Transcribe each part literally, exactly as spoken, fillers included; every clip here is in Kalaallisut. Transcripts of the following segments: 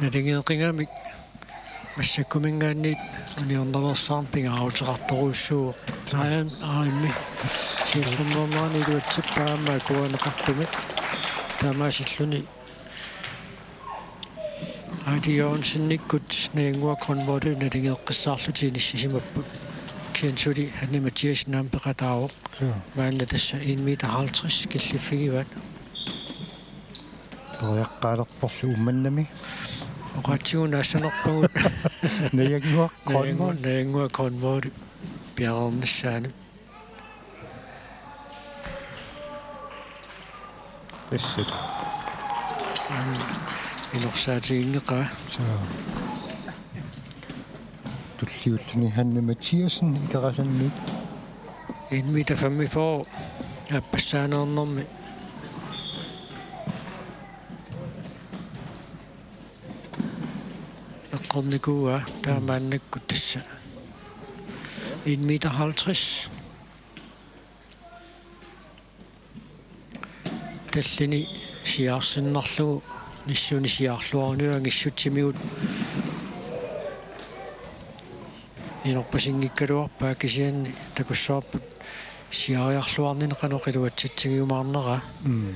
Naligiiqingamik massakkuminngaanniit uniornaveersaarneq pingaaruteqartorujussuuvoq. Aam-, aammi. Siullermeernerani iluatsippaa aamma akuerineqartumik. Taamaasilluni Heidi Jørgensenikkut Najannguaq Grønvoldip naligeeqqissaarlutik inissisimapput. Kisianni suli Hanne Mathiassen aamma peqataavoq. Joo. Maanna tassa en meter halvtreds killiffigivaat. Periaqqaalerporlu Uummannami. Oqaatsigut naassanerpagut. Najannguaq Grønvold. Najannguaq, Najannguaq Grønvold piareernissaanut. Tassa. Inorsaatiginngeqaa. Suu. Tulliulluni Hanne Mathiassen Ikerasanniit. En meter femogfyrre. Aappassaaneernermi eqqornikuuaa, taava maannakkut tassa en meter halvtreds. Tallini siaarsinnarlugu nissuni siaarluaruniuk angissutsimigut inorpasinngikkaluarpaa, kisianni takussavarput siaariarluarnini qanoq iluatsitsigiumaarneraa. Mm.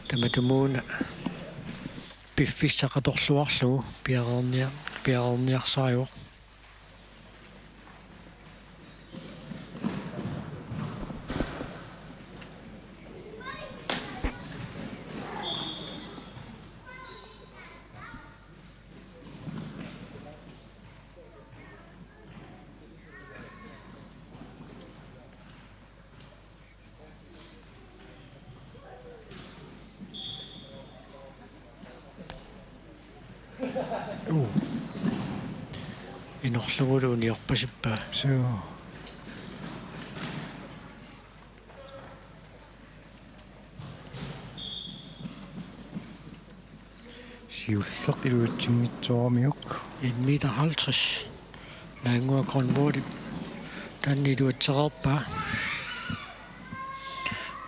Tamatumuuna piffissaq atorluarlugu piareernia-, piareerniarsarivoq. Uu. Inorlugulu uniorpasippaa. Suu. Siulleq iluatsinngitsooramiuk. En meter halvtreds. Najannguaq Grønvoldip taanna iluatseqarpaa.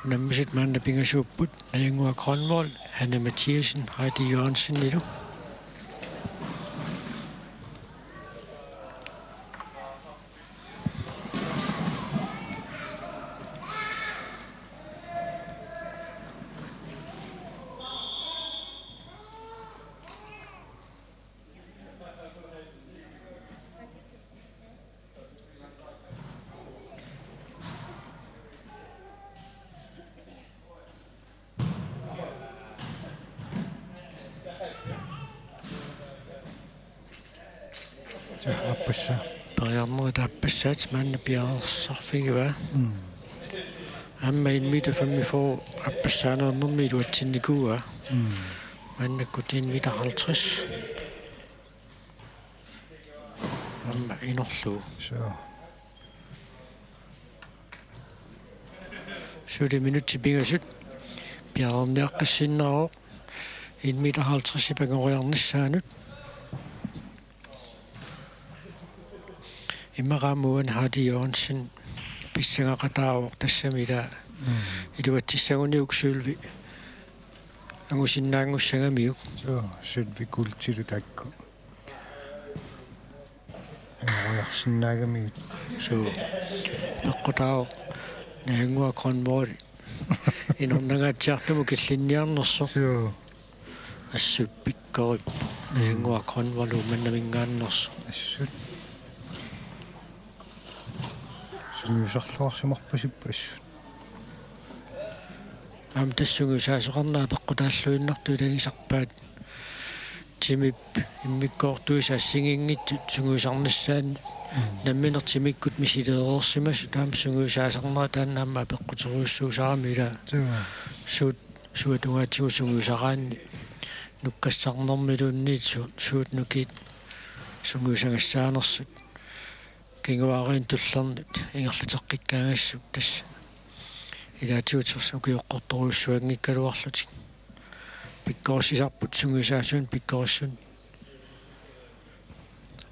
Unammisut maanna pingasuupput. Najannguaq Grønvold, Hanne Mathiassen, Heidi Jørgensenilu. Tassa aappassaa. Periarnerit aappassaat maanna piareersarfigivaa. Mm. Aamma en meter femogfyrre aappassaaneernermi iluatsinnikuuaa. Mm. Maannakkut en meter halvtreds. Aamma inorlugu. Suu. Suli minutsit pingasut piareerniaqqissinnaavoq en meter halvtreds angoriarnissaanut. Immaqa aamma uani Heidi Jørgensen pissangaqataavoq, tassami ilaa. Mm. Iluatsissaguniuk sølvi angusinnaanngussagamiuk. Suu, sølvi kuultilu taakku. Angoriarsinnaagamigit. Suu. Peqqutaavoq Najannguaq Grønvold. Inornangaatsiartumut killinniarnersoq. Suu. Assut pikkorippoq. Najannguaq Grønvold Uummannaminngaanneersoq. Assut. Sungiusarluarsimarpasippoq assut. Aamma tassa sungiusaasoqarneq apeqqutaalluinnartoq ilagisarpaat. Timip immikkoortuisa assigiinngitsut sungiusarnissaannut. Mm. Nammineq timikkut misileereersimasut aamma sungiusaasarnerat taanna aamma apeqquterujussuusarami ilaa. Suu. Suut, suut tungaatigut sungiusaraanni nukkassarnermiluunniit su-, suut nukiit sungiusagassaanersut. Kinguaariinnut tullernut ingerlateqqikkaangassuk tassa. Ilaatigut soorlu ukioqqortorujussuanngikkaluarlutik. Pikkorissisarput sungiusaasunik pikkorissunik.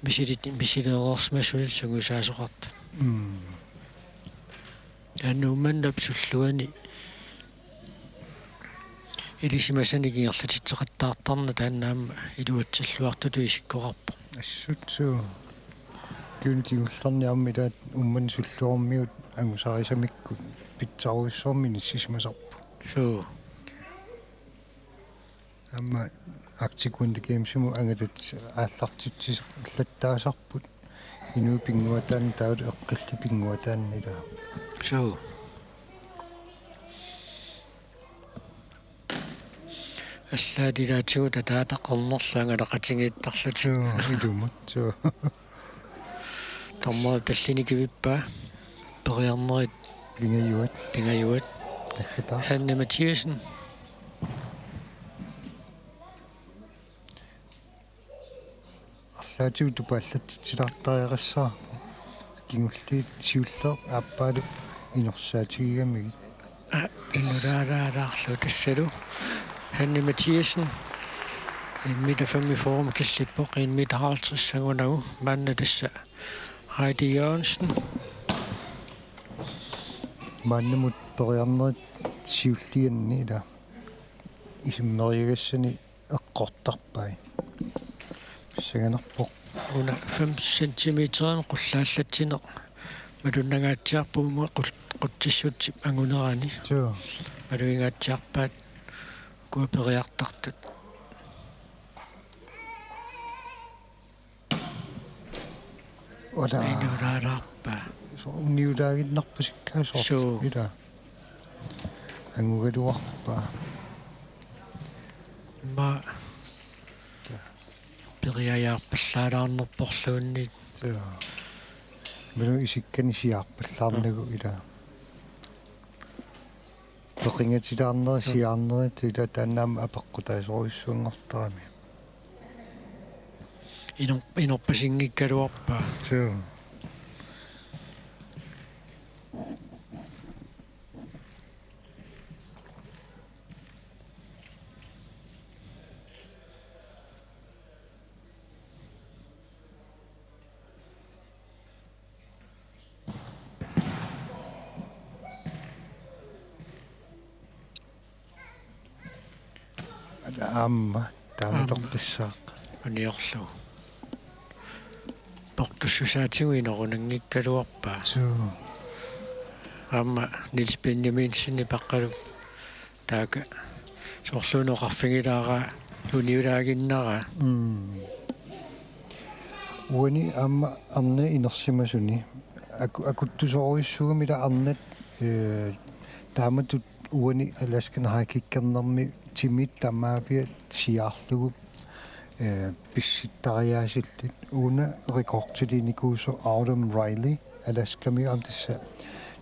misilit-, misileereersimasunillu sangusaasoqartut. Mm. Taanna Uummannap sulluani ilisimasanik ingerlatitseqattaartarneq taanna aamma iluatsilluartutut isikkoqarpoq. Assut suu. Kiuna kingullerni aamma ilaat Uummannap sulluarmiut angusarisamikku pitsarujussuarmik inissisimasarput. Suu. Aamma Arctic Winter Gamesimut angatat aallartitsilattaasarput. Inuit pinnguataanni taavalu eqqillit pinnguataanni ilaa. Suu. Allaat ilaatigut ataata qernerlu angalaqatigiittarlutik. Suu, ilumut, suu. Tamarmik tallimat kivippaa. Periarnerit pingajuat. Pingajuat. Naggataa. Hanne Mathiassen. Arlaatigut tupaallatsitsilaartariaqassaaq. Kingulliit siulleq aappaalu inorsaatigigamigit. Aa, inulaalaalaarlu tassalu. Hanne Mathiassen. En meter femogfyrre killippoq, en meter halvtreds sangunagu. Maanna tassa Heidi Jørgensen. Maannamut periarnerit siullianni ila isimmeriagassani eqqortarpai. Pissanganarpoq. Una fem centimeterimik qullaallatsineq malunnangaatsiarpoq uuma qul-, qutsissutsip angunerani. Suu. Malugingaatsiarpaat ukua periartartut. Ula. Inulaalaarpaa. Soorlu uniulaaginnarpasikkaa soorlu. Suu. Ila. Angugaluarpaa. Aamma. Ja. Periajaarpallaalaarnerporluunniit. Suu. Minu isikkani siaarpallaarnagu ila. Peqingatilaarneri siaarnerit ila taanna aamma apeqqutaasorujussuanngortarami. Inor-, inorpasinngikkaluarpaa. Suu. Aamma, taama Aamma. Toqqissaaq. Uniorlugu. Portussusaatigut inorunanngikkaluarpaa. Suu. Aamma Niels Benjaminsen Ipaqqalu taakku soorluuna oqarfigilaaraa uniulaaginnaraa. Mm. Uani aamma arnat inersimasuni aku-, akuttusorujussuugami ila arnat, eh, taamatut uani Alaskan High Kickernermi timit tamaavia siaarlugu, eh, pissittariaasillit. Una rekordiliinikuusoq Autumn Riley Alaskami aamma tassa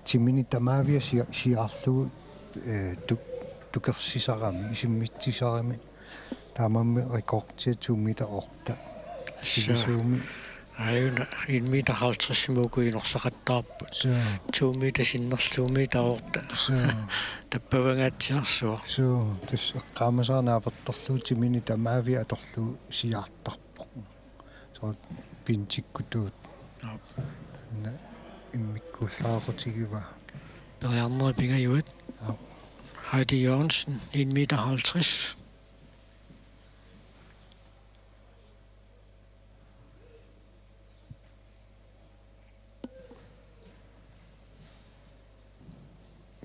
timini tamaavia sia-, siaarlugu, eh, tu-, tukersisarami, isimmitsisarami. Taamaammat rekordia to meter otte. Assa. Sivisuumi. Aajuna en meter halvtredsimut uku inorsaqattaarput. Suu. To meter sinnerlugu to meter otte. Suu. Tappavangaatsiarsuaq. Suu, tassa eqqaamasara naapertorlugu timini tamaavia atorlugu siaartarpoq. Soorlu pinchikkutut. Aap. Taanna immikkuullaaqqutigivaa. Periarnerit pingajuat. Aap. Heidi Jørgensen, en meter halvtreds.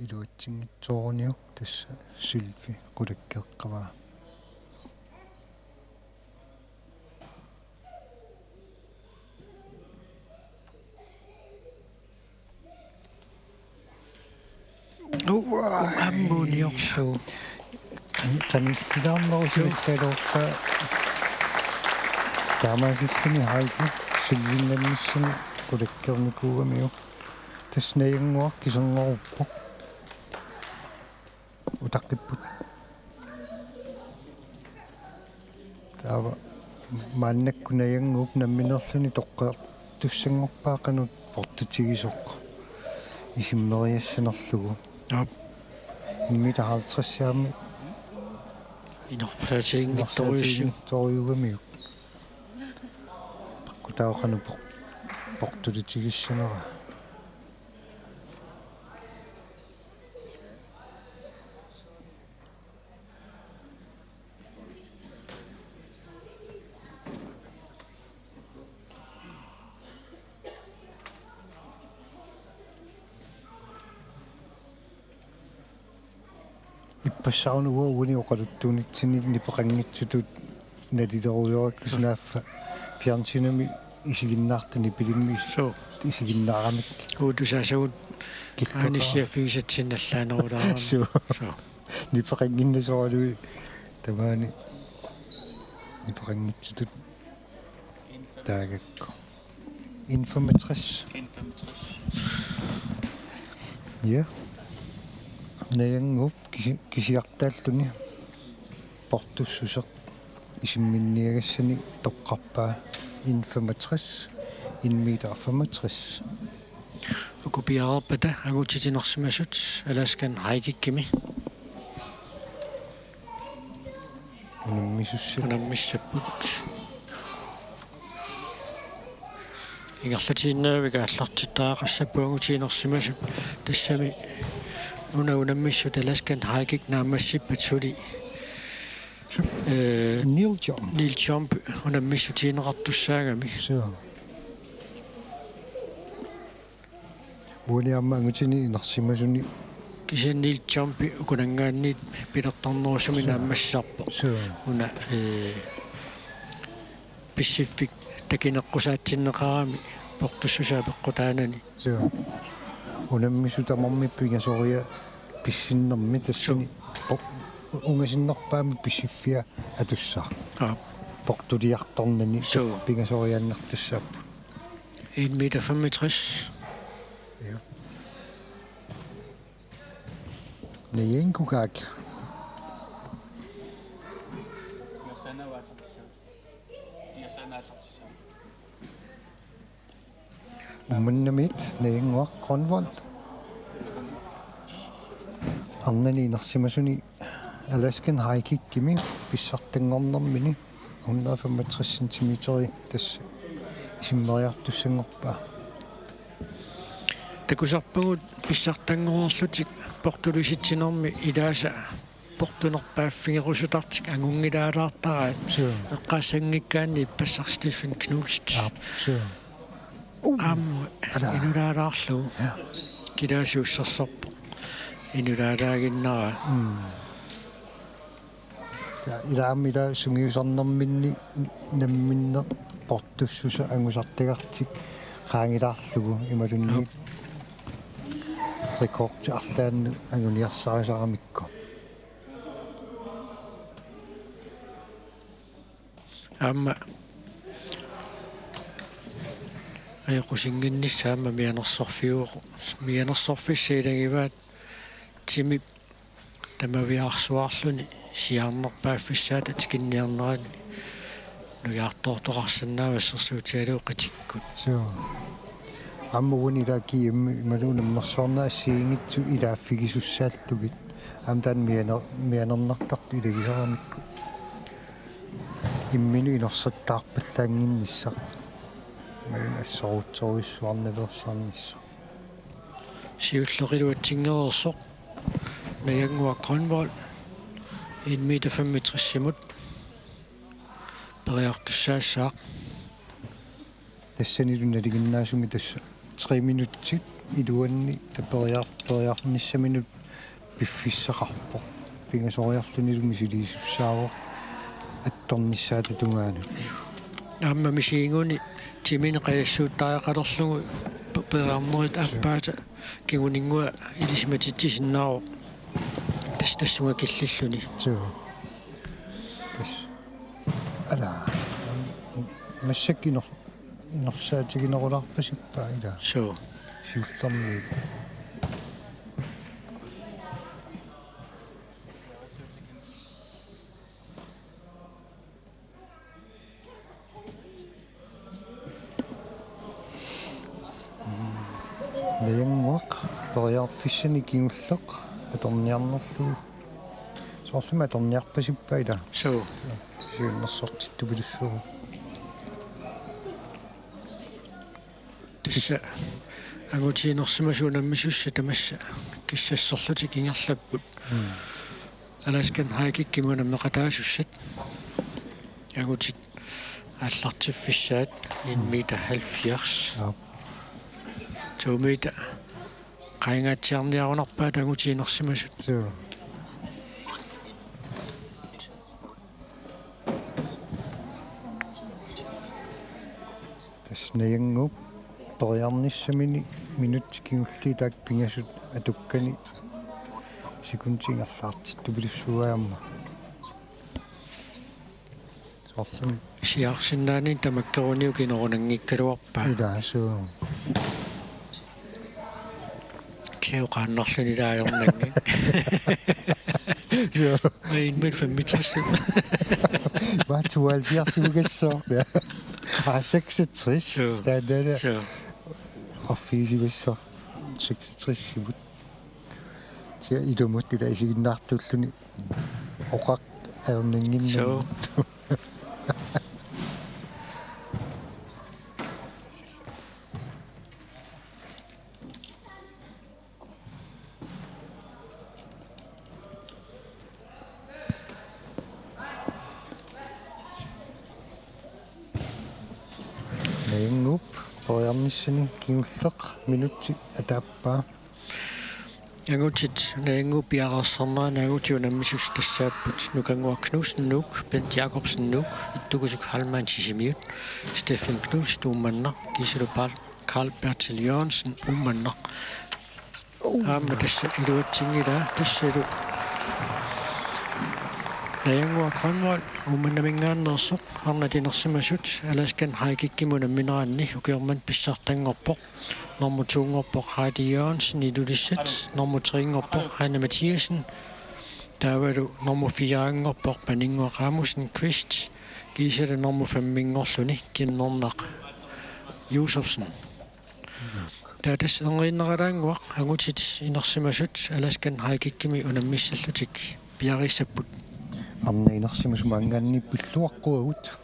Iluatsinngitsooruniuk tassa sølvi qulakkeeqqavaa. Uaa, aamma uniorlugu. Qan-, qanillilaarnerusimagaluarpaa. Taamaasilluni Heidi sølvinngannissinni qulakkeernikuugamiuk. Tassa najannguaq kiserngorupput. Utaqqipput. Taava maannakkut najannguup nammineerluni toqqartussanngorpaa qanoq portutigisoq. Isimmeriassanerlugu. Aap. Immiita halvtreds aamma. Inorsaatiginngitsorujussuuvoq. Inorsaatiginngitsorujuugamiuk. Kutaaqanu por-, portulitigissagara. Ippassaq una uani oqaluttuunitsinni nipeqanngitsutut nalilerujorakku sunaaffa fjernsynimi isiginnaartuni pilimmi is-, Suu. Isiginnaaramik. Uuttusaasavut killortaa. Anissiaffigisatsinni allaanerulaarami. Suu. Suu. Nipeqannginnasoraluit tamaani nipeqanngitsutut taagakku. N femogtres. N femogtres. Ja. Najannguup kisi-, kisiartaalluni portussuseq isimminniagassani toqqarpaa N femogtres, en meter femogtres. Uku piareerpata angutitinersimasut Alaskan High Kickimi. Unammisussat. Unammissapput. Ingerlatiinnavik aallartittariaqassapput angutiinersimasut. Tassami una unammissut Alaskan High Kick naammassippat suli. Su-, ee, kneel jump. Kneel jump unammissutiineqartussaagami. Suu. Uani aamma angutini inersimasuni. Kisianni kneel jumpi ukunanngaanniit pilertornerusumik naammassisarpoq. Suu. Una, ee, pissiffik takineqqusaatsinneqarami portussusaa peqqutaanani. Suu. Unammisut tamarmik pingasoriat pissinnermi tassani. Suu. Po-, ungasinnerpaamik pissiffia atussaaq. Aap. Portuliartornani. Suu. Pingasoriaannartussaapput. En meter femogtres. Ja. Najanguaq. Uummannamiit Najannguaq Grønvold. Arnani inersimasuni Alaskan High Kickimi pissartanngornermini hundrede femogtres centimeter tassa isimmeriartussanngorpaa. Takusarpagut pissartanngoreerlutik portulisitsinermi ilaasa portunerpaaffigerusutartik angunngilaalaartaraat. Suu. Eqqaassanngikkaanni ippassaq Stephen Knudsen. Aap, suu. Uh. Aamma. Ala. Inulaalaarlugu. Ja. Kilaasi ussersorpoq. Inulaalaaginnaraat. Mm. Ja, ilaami ila sungiusarnerminni namminneq portussuseq angusartagartik qaangilaarlugu imaluunniit. Aap. Rekordi arlaannut anguniarsarisaramikku. Aamma ajoqusinnginnissaa aamma mianersorfiu-, mianersorfissat ilagivaat timip tamaviaarsuarluni siaarnerpaaffissaata tikinniarnerani nujaartoortoqarsinnaavoq assersuutigalugu qitikkut. Suu. Aamma uani ilaa G M imaluunniit unammersuarneq assigiinngitsut ilaaffigisussaallugit. Aamma taanna mianer-, mianernartartut ilagisaramikku. Imminut inersittaarpallaannginnissaq. Imaluunniit assorujussuarnaveersaarnissaq. Siulleq iluatsinngereersoq Najannguaq Grønvold en meter femogtres-imut periartussaassaaq. Tassanilu nalinginnaasumik tassa tre minutsit iluanni ta periar-, periarnissaminut piffissaqarpoq. Pingasoriarlunilu misiliisussaavoq attornissaata tungaanut. Aamma misigiguni timini qajassuuttariaqalerlugu pe-, periarnerit aappaata kinguninngua ilisimatitsisinnaasoq. Tas-, tassunga killilluni. Suu. Tas-. Ala. Massakkut inor-, inorsaatiginerulaarpasippaa ilaa. Suu. Siullermiit. Najannguaq periarfissanik kingulleq atorniarnerlugu. Soorlumi atorniarpasippaa ilaa. Suu. Siunnersortittupilussuuvoq. Tassa angutit inersimasut unammisussat tamassa kissasserlutik ingerlapput. Mm. Alaskan High Kickimut unammeqataasussat. Angutit aallartiffissaat en meter halvfjerds. Ja. To meter. Qajangaatsiarniarunarpaat angutit inersimasut. Joo. Tassa Najannguup periarnissamini minutsit kingulliit taakku pingasut atukkani sekundit ingerlaartittupilussuugaat aamma. Soorlumi. Siaarsinnaanani tamakkeruniuk inerunanngikkaluarpaa. Ilaa, suu. Kisianni oqaannarluni taajornanngik. Suu. Ej, en meter femogtres. Var tooghalvfjerds ukassor. Ja. Ah, seksogtres. Suu. Standard. Suu. Offiisivassor. Seksogtres-imut. Sia ilumut ila isiginnaartuulluni. Oqaq ajornannginnami. Suu. Najannguup periarnissani kingulleq minutsi ataappaa. Angutit Najannguup piareersarnerani angutit unammisussat tassaapput Nukannguaq Knudsen Nuuk, Bent Jakobsen Nuuk, Ittukusuk Heilmann Sisimiut, Steffen Knudsen Uummannaq, kiisalu Paul Carl Bertil Jørgensen Uummannaq. Aamma tassa iluatsinngilaa, tassalu Najannguaq Grønvold Uummannaminngaanneersoq, arnat inersimasut Alaskan High Kickimut unammineranni ukioq manna pissartanngorpoq. Nummer to-nngorpoq Heidi Jørgensen Ilulissat, nummer tre-nngorpoq Hanne Mathiassen, taavalu nummer fire-nngorpoq Paninnguaq Rasmussen Qvist, kiisalu nummer fem-inngorluni Kim Nørnaq Josefsen. Taava tassa erniinnaralaannguaq angutit inersimasut Alaskan High Kickimi unammissallutik piareersapput. Arnat inersimasut maanngaanniit pilluaqquagut.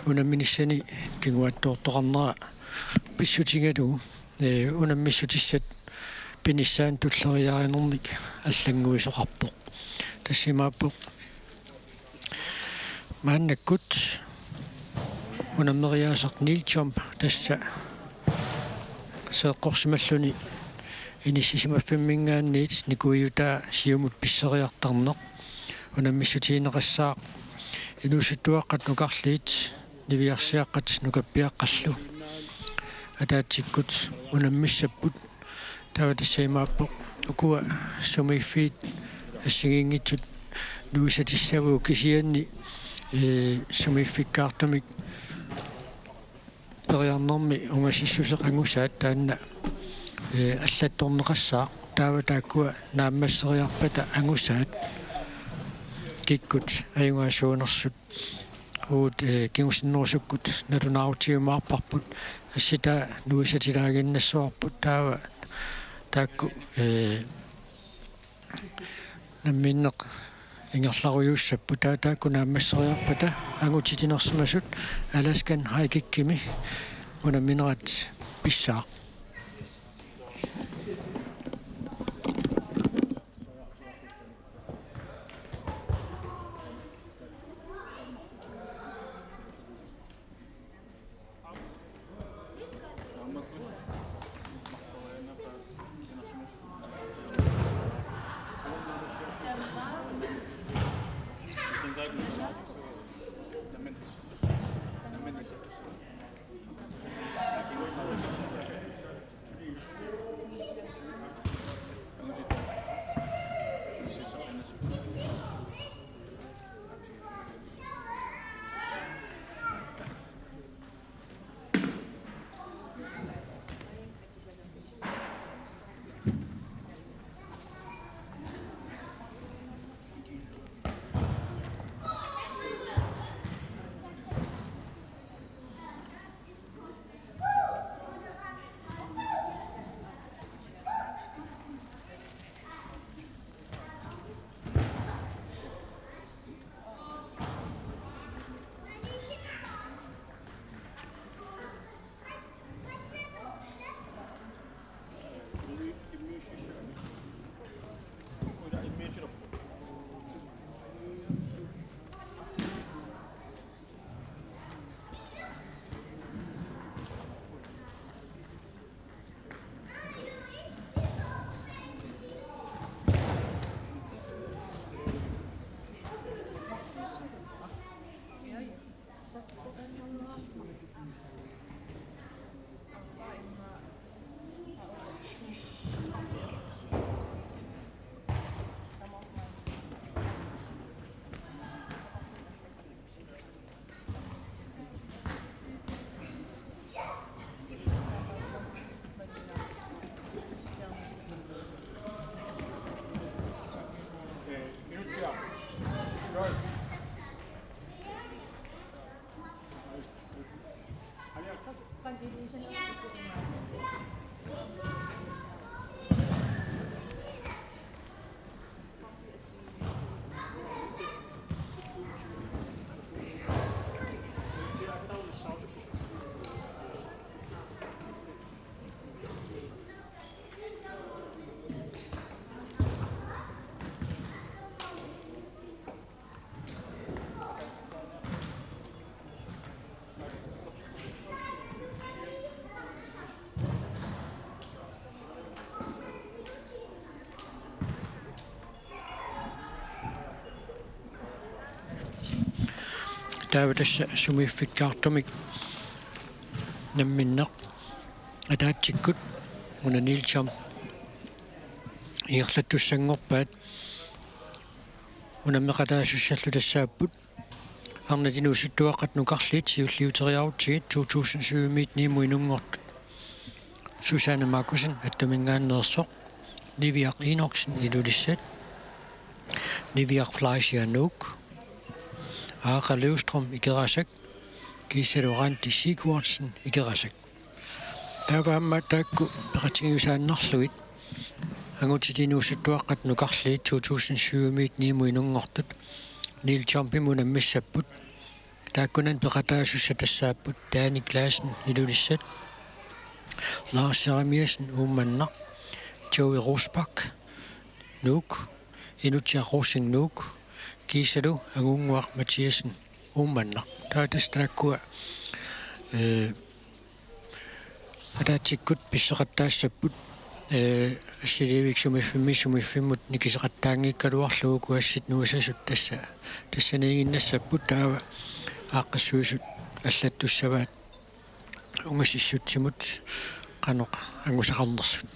Unamminissani kinguaattoortoqarnera pissutigalugu, ee, unammissutissat pinissaanut tulleriiaarinermik allannguisoqarpoq. Tassa imaappoq maannakkut unammeriaaseq Neil Jump tassa seeqqorsimalluni inissisimaffimminngaanniit nikuiutaa siumut pisseriartarneq unammissutigineqassaaq inuusuttuaqqat nukarliit niviarsiaqqat nukappiaqqallu ataatsikkut unammissapput. Taava tassa imaappoq ukua sumiiffiit assigiinngitsut nuisatissavagut kisianni, ee, sumiiffikkaartumik periarnermi ungasissuseq angusaat taanna, ee, allattorneqassaaq. Taava taakkua naammasseriarpata angusaat kikkut ajugaasuunersut uagut, ee, kingusinnerusukkut nalunaarutigiumaarparput, assitaa nuisatilaaginnassavarput. Taava taakku, ee, namminneq ingerlarujuussapput. Taava taakku naammasseriarpata angutitinersimasut Alaskan High Kickimi unamminerat pissaaq. Taava tassa sumiiffikkaartumik namminneq ataatsikkut una Neil Jump ingerlattussanngorpaat unammeqataasussallu tassaapput arnat inuusuttuaqqat nukarliit siulliuteriarutsigit to tusind syvimiit Niimut inunngortut. Susanne Markussen Attuminngaanneersoq, Niviaq Enoksen Ilulissat, Niviaq Fleischer Nuuk, Aaqa Løvstrøm Ikerasak, kiisalu Randi Sigurdsen Ikerasak. Taava aamma taakku peqatigiusaannarlugit angutit inuusuttuaqqat nukarliit to tusind syvimiit Niimut inunngortut Neil Jumpimut unammissapput. Taakkunani peqataasussat tassaapput Dani Klassen Ilulissat, Lars Jeremiassen Uummannaq, Joey Rosbach Nuuk, Inutsiaq Rosing Nuuk, kiisalu Angunnguaq Mathiassen Uummannaq. Taava tassa taakkua, ee, ataatsikkut pisseqattaassapput, ee, assiliivik sumiiffimmi sumiiffimmut nikiseqattaanngikkaluarlugu uku assit nuisasut tassa, tassaniiginnassapput. Taava aaqqissuisut allattussavaat ungasissutsimut qanoq angusaqarnersut.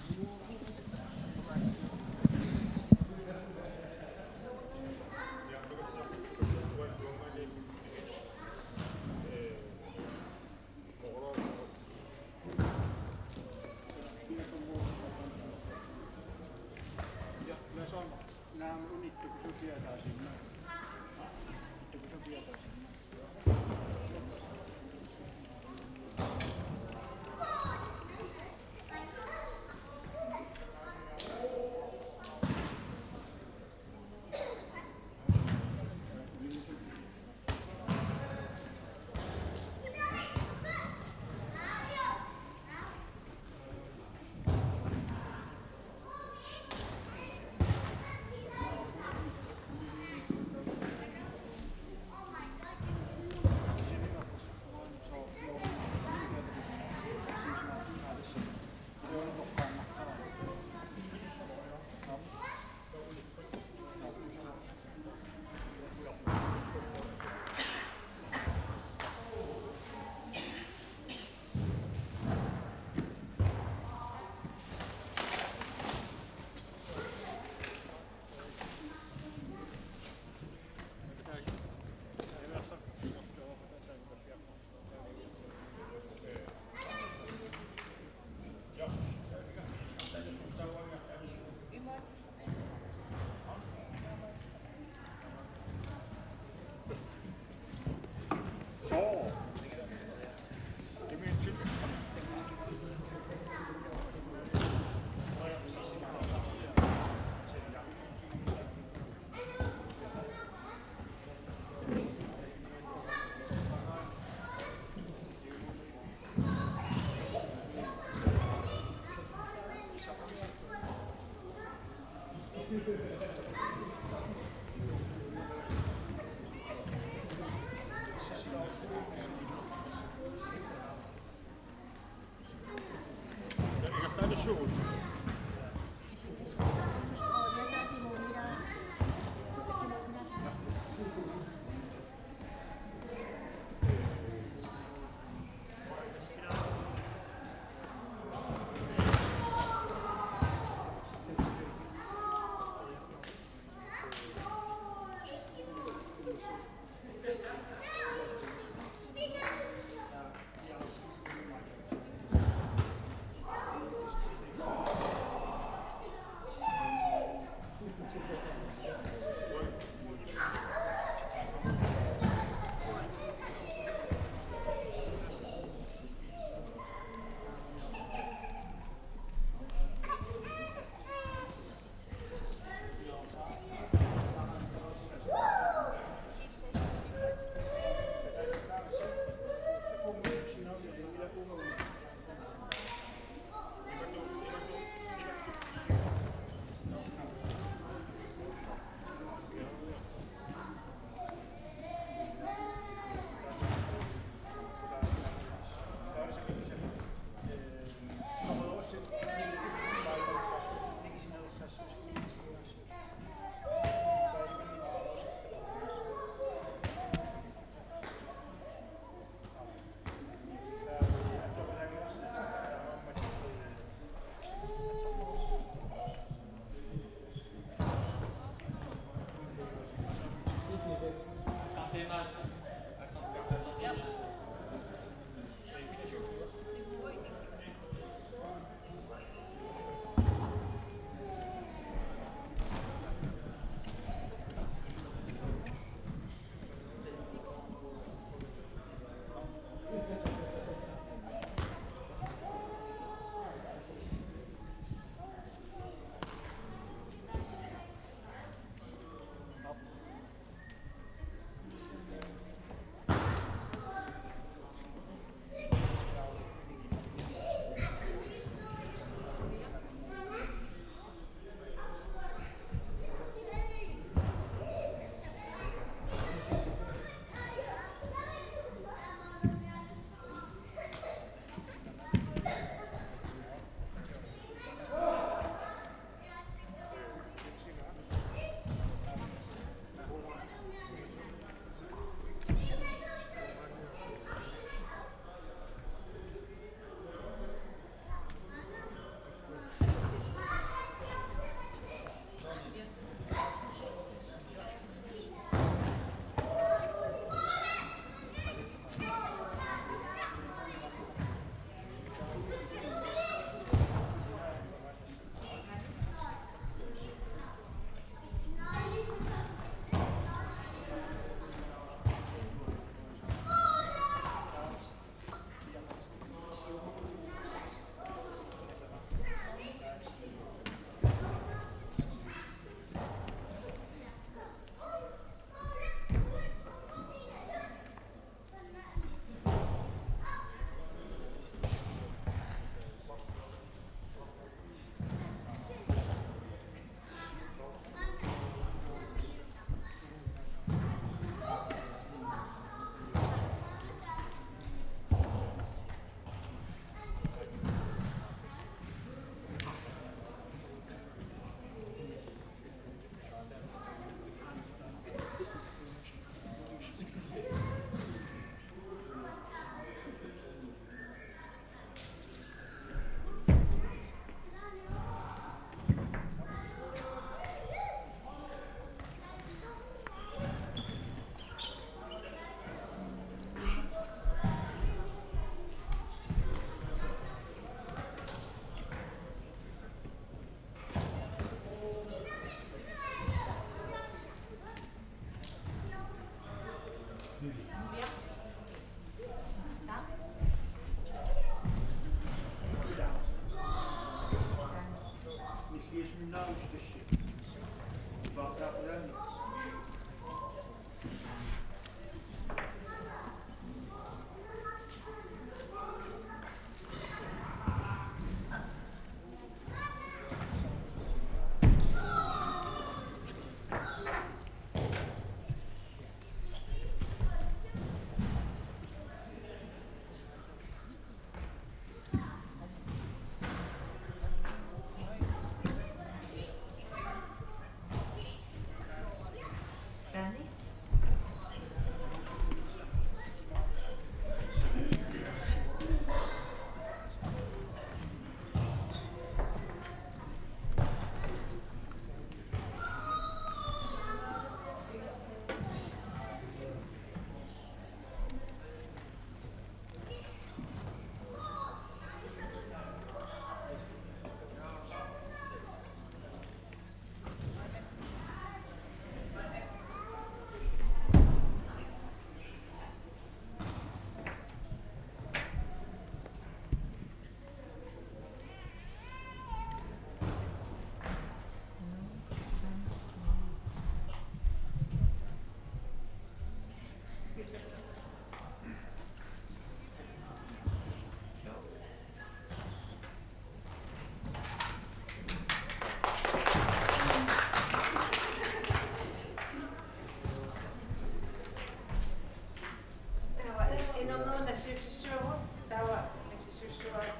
Nassiussissuugut, taava nassiussissuugut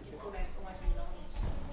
kikkunnit ungasinnerunissut.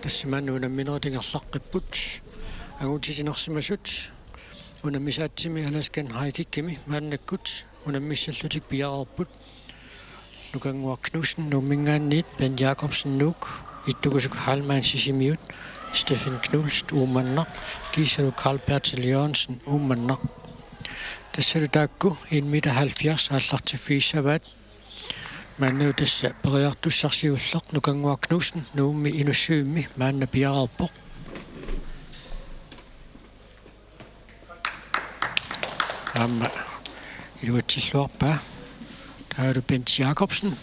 Siman unamminerit ingerlaqqipput. Angutit inersimasut unammisaatsimi Alaskan High Kickimi maannakkut unammissallutik piareerput. Nukannguaq Knudsen Nuumminngaanniit, Bent Jakobsen Nuuk, Ittukusuk Heilmann Sisimiut, Steffen Knudsen Uummannaq, kiisalu Carl Bertel Jørgensen Uummannaq. Tassalu taakku en meter halvfjerds aallartiffigissavaat. Maannalu tassa periartussaq siulleq Nukannguaq Knudsen Nuummi inussivimmi maanna piareerpoq. Aamma iluatsilluarpaa. Taavalu Bent Jakobsen.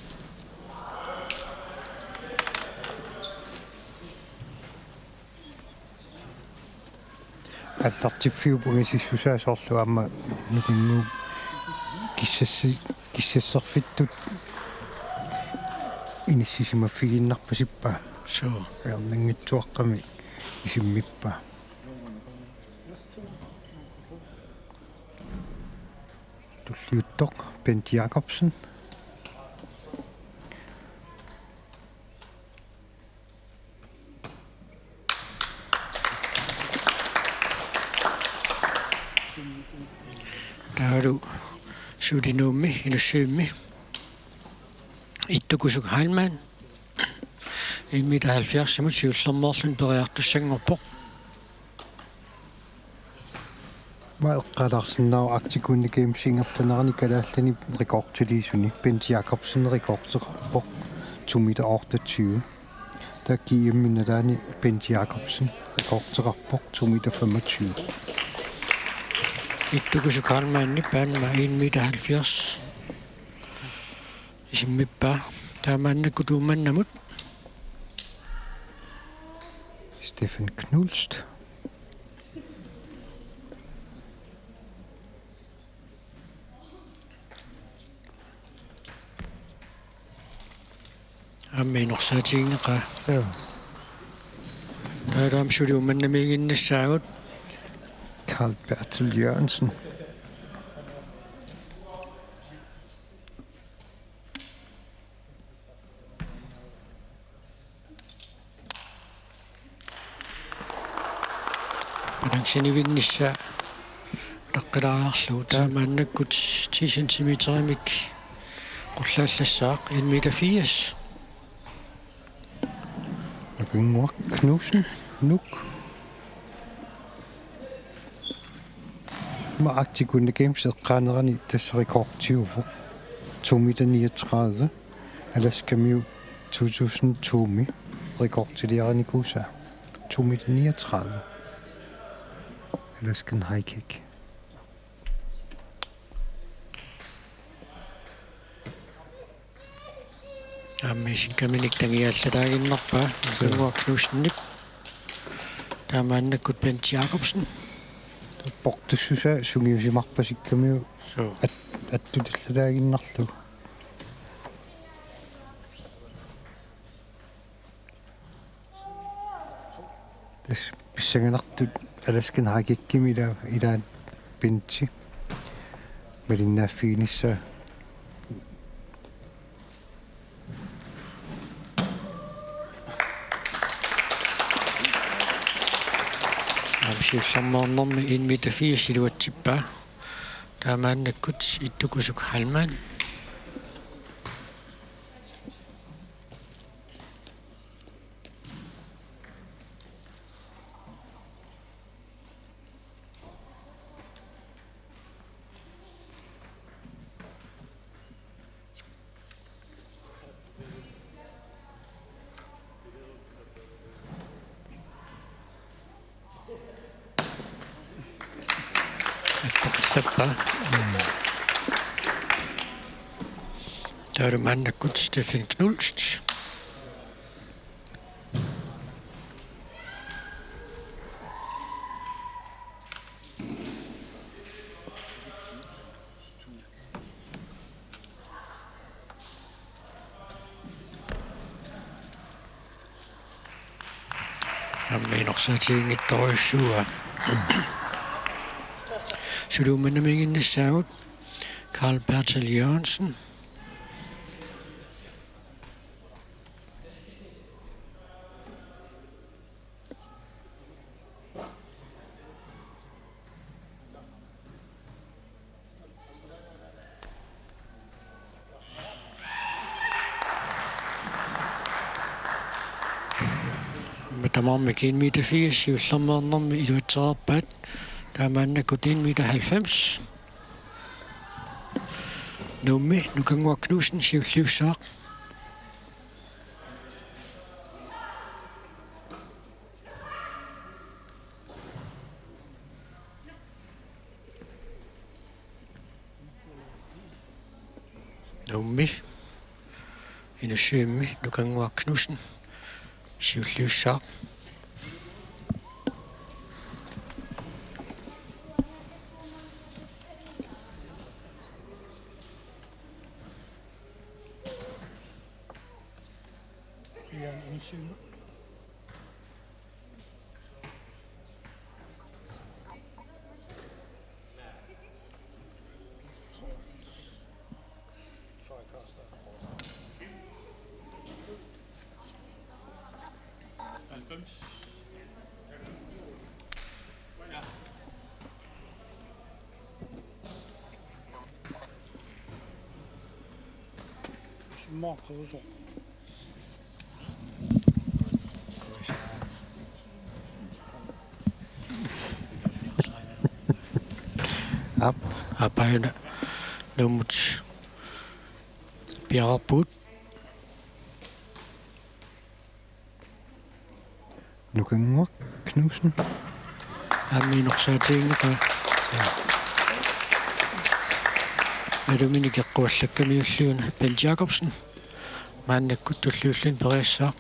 Aallartiffiup ungasissusaa soorlu aamma nukingu kissassi-, kissasserfittut inissisimaffigiinnarpasippaa. Suu. Ajornanngitsuaqqami isimmippaa. Tulliuttoq Bent Jakobsen. Taavalu suli Nuummi inussivimmi Ittukusuk Heilmann en meter halvfjerdsimut siullermeerluni periartussanngorpoq. Aamma eqqaalaarsinnaavoq Arctic Winter Games ingerlanerani kalaallinit rekordiliisuni Bent Jakobsen rekordeqarpoq to meter otteogtyve. Taava G M-imi nalaani Bent Jakobsen rekordeqarpoq to meter femogtyve. Ittukusuk Heilmannip aamma en meter halvfjerds isimmippaa. Taava maannakkut Uummannamut Steffen Knudsen. Aamma inorsaatiginngeqaa. Joo. Taava aamma suli Uummannamiiginnassaagut. Carl Bertel Jørgensen. Balancenivinnissaa utaqqilaariarlugu. Taava maannakkut ti centimeterimik qullaallassaaq, en meter firs. Nukannguaq Knudsen Nuuk. Aamma Arctic Winter Games eqqaanerani tassa rekordiuvoq. To meter niogtredive. Alaskamiut to tusind to-mi rekordiliarinikuusaa. To meter niogtredive. Alaskan high kick. Aamma isikkaminik tangiallataaginnarpaa, Nukannguaq Knudsenip. Taava maannakkut Bent Jakobsen. Portussusaa sungiusimarpasikkamiuk. Suu. At-, attutillataaginnarlugu. Tassa pissanganartut Alaskan high kickimi ilaa-, ilaat Benti malinnaaffiginissaa. Aamma siullermeernermi en meter firs iluatsippaa. Taava maannakkut Ittukusuk Heilmann. Attoqarlappa. Taavalu maannakkut Steffen Knudsen. Aamma inorsaatiginngitsorujussuuaa. Suli Uummannamiiginnassaagut, Carl Bertel Jørgensen. Maannakkut en meter firs siullermeernermi iluatsereerpaat. Taamaannakkut en meter halvfems. Nuummi Nukannguaq Knudsen siulliussaaq. Nuummi Inussivimmi Nukannguaq Knudsen siulliussaaq. Aap, aap, aajuna Nuummut piareerpugut. Nukannguaq Knudsen. Aamma inorsaatiginngippaa. Aluminik eqquallakkamiulliuna Bent Jakobsen. Maannakkut tulliulluni periassaaq.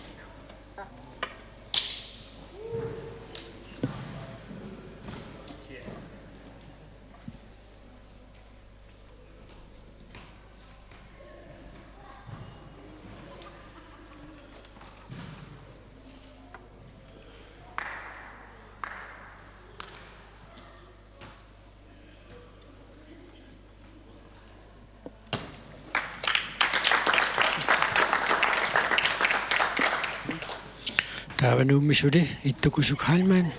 Taava Nuummi suli Ittuk Usuk Heilmann.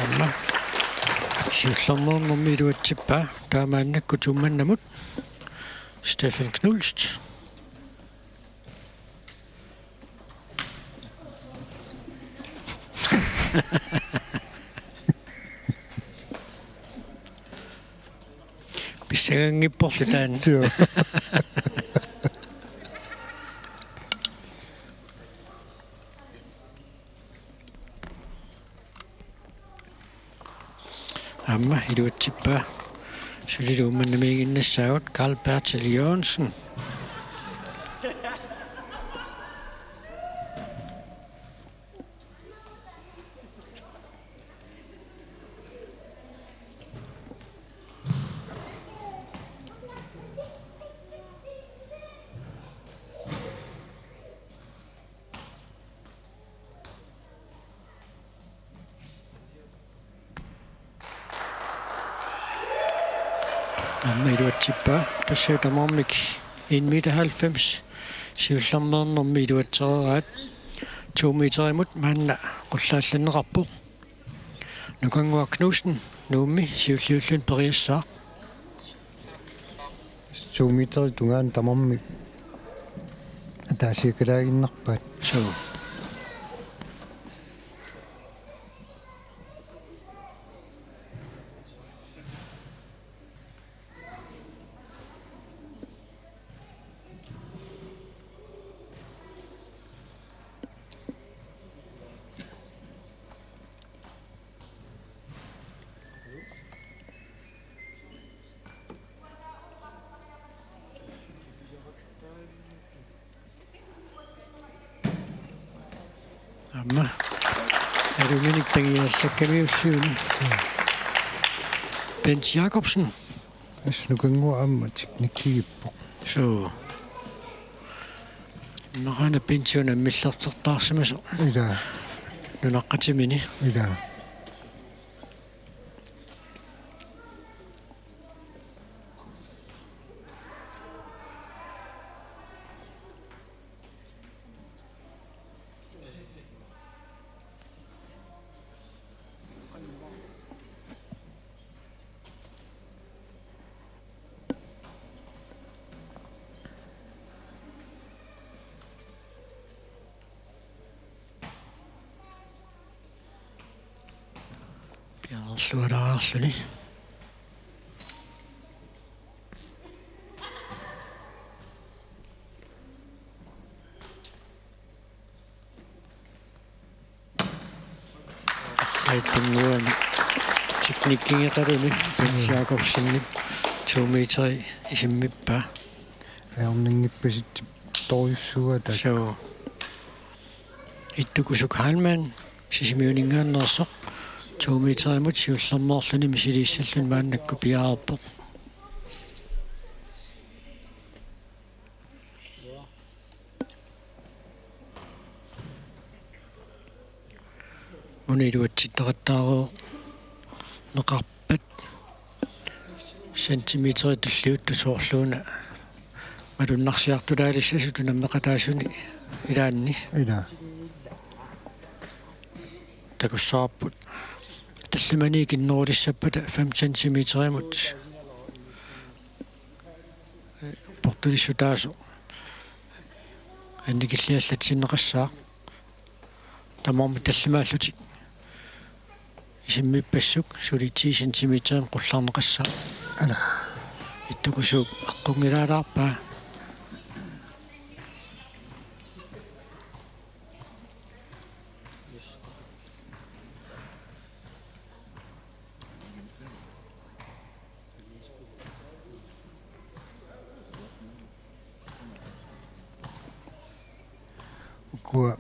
Aamma siullermeernermi iluatsippaa, taamaannakkut Uummannamut Steffen Knust. Pissanganngipporli taanna. Suu. Aamma iluatsippaa. Sulilu Uummannamiiginnassaagut, Karl Bertil Jørgensen. Aamma iluatsippaa, tassa tamarmik en meter halvfems siullermeernermi iluatsereeraat. To meterimut maanna qullaallanneqarpoq. Nukannguaq Knudsen, Nuummi, siulliulluni periassaaq. To meterit tungaanut tamarmik ataasiakkalaaginnarpaat. Suu. Aamma. Aluminik tangiallakkamiussiuni. Bent Jakobsen. Asnukannguaq aamma teknikkigippoq. Suu. Immaqa una Bent una ammillertertaarsimasoq. Ilaa. Nunaqqatimini. Ilaa. Piareerlualaarluni. Aittunguani teknikkigeqaluni Bent Jakobsenip to meter isimmippaa. Ajornanngippasittorujussuugatta. Suu. Ittukusuk Heilmann, Sisimiuninngaanneersoq, to meterimut siullermeerluni misiliissalluni maannakkut piareerpoq. Una iluatsittaqattaareerneqarpat centimeterit tulliuttut soorluuna malunnarsiartulaalissasut unammeqataasuni ilaanni. Ilaa. Takussavarput. Tallimanik ikinnerulissappata fem centimeterimut portulissutaasoq annikilliallatsinneqassaaq. Tamarmik tallimaallutik isimmippassuk suli ti centimeterimik qullarneqassaaq. Ala. Ittukusuk eqqunngilaalaarpaa. Ukua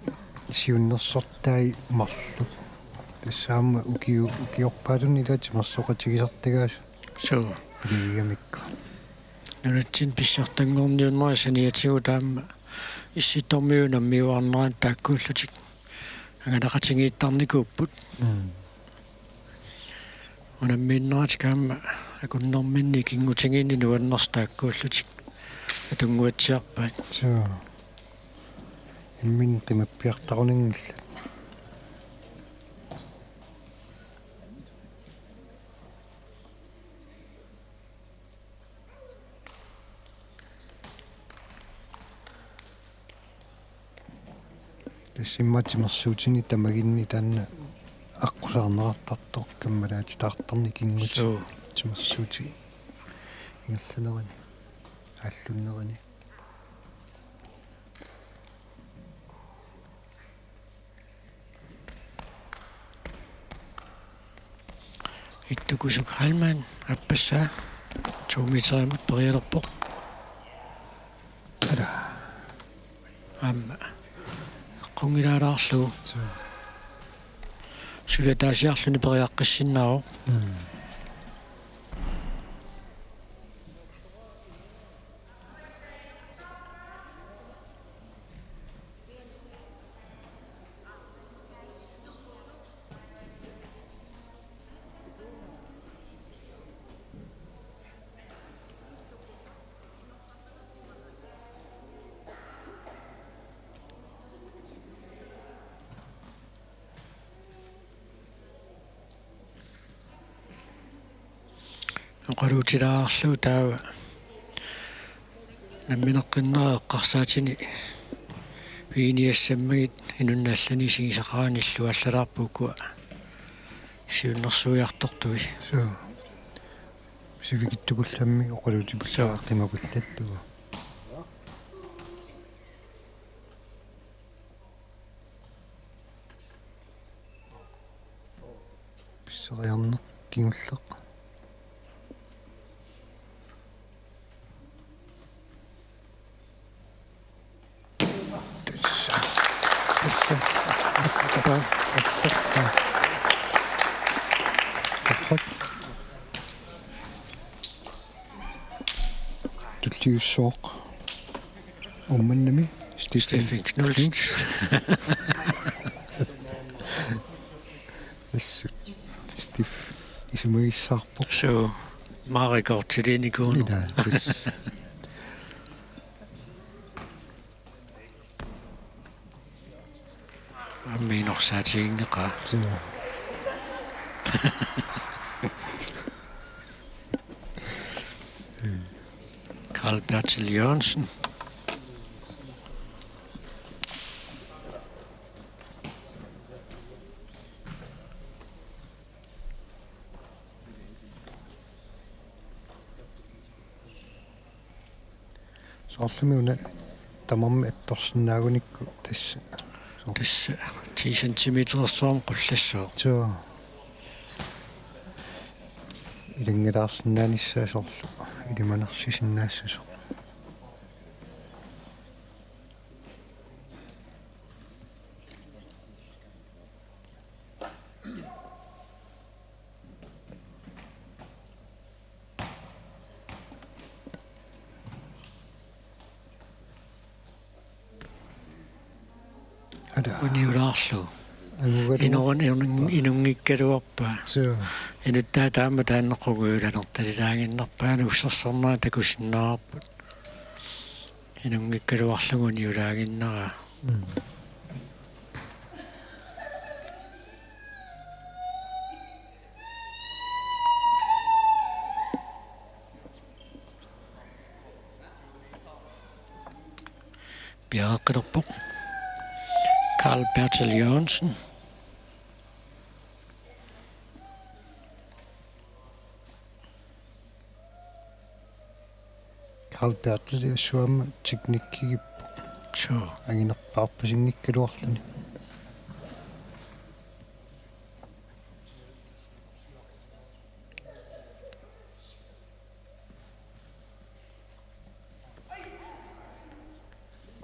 siunnersortai marluk. Tassa aamma ukiu-, ukiorpaalunni ilaat timersoqatigisartagaasut. Suu. Iligigamikku. Nunatsinni pissartanngorniunnerit saniatigut aamma Issittormiut unammiuaarneranni taakkuullutik angalaqatigiittarnikuupput. Mm. Unammiinneratik aamma akunnerminni ikinngutigiinni nuannersut taakkuullutik atunnguatsiarpaat. Suu. Imminut qimappiartarunanngillat. Tassa immaqa timersuutini tamaginni taanna aqqusaarneqartartoq kammalaatitaartarneq ikinngutit. Suu. Timersuutit ingerlanerini aallunnerini. Ittukusuk Heilmann aappassaa to meterimut perialerpoq. Ala. Aamma eqqunngilaalaarlugu. Suu. Suli ataasiarluni periaqqissinnaavoq. Mm. Oqaluutilaarlugu taava nammineqqinnera eqqarsaatini piginiassammagit inunnut allanit isigisaqarani illuallalaarput ukua siunnersuiartortui. Suu. Sivikitsukullammik oqaluutipullu. Suu. Qimapallallugu. Pisseriarneq kingulleq. Tassa. Tassa. Aatsaat. Aatsaat. Tulliussooq. Uummannami Steffen Steffen Knudsen. Knudsen. Assut. Steff isumagissaarpoq. Suu, Marikor tiliinikuuneq. Ila, tassa. Aamma inorsaatiginngeqaa. Suu. Carl Bertel Jørgensen. Soorlumi una tamarmik attorsinnaagunikku tassa. Tassa ti centimeterersuarmik qullassooq. Suu. Ilanngilaarsinnaanissaa soorlu ilimanarsisinnaassasoq. Ada. Uniulaarlugu. Angugalugu. Inuun inun-, inunngikkaluarpaa. Suu. Inuttaat taama taanna qungujulanertalilaaginnarpaa, ussersornera takusinnaavarput. Inunngikkaluarlugu uniulaaginnaraa. Mm. Piareeqqalerpoq. Carl Bertel Jørgensen. Carl Bertel assuaamma teknikkigippoq. Suu. Anginerpaarpasinngikkaluarluni.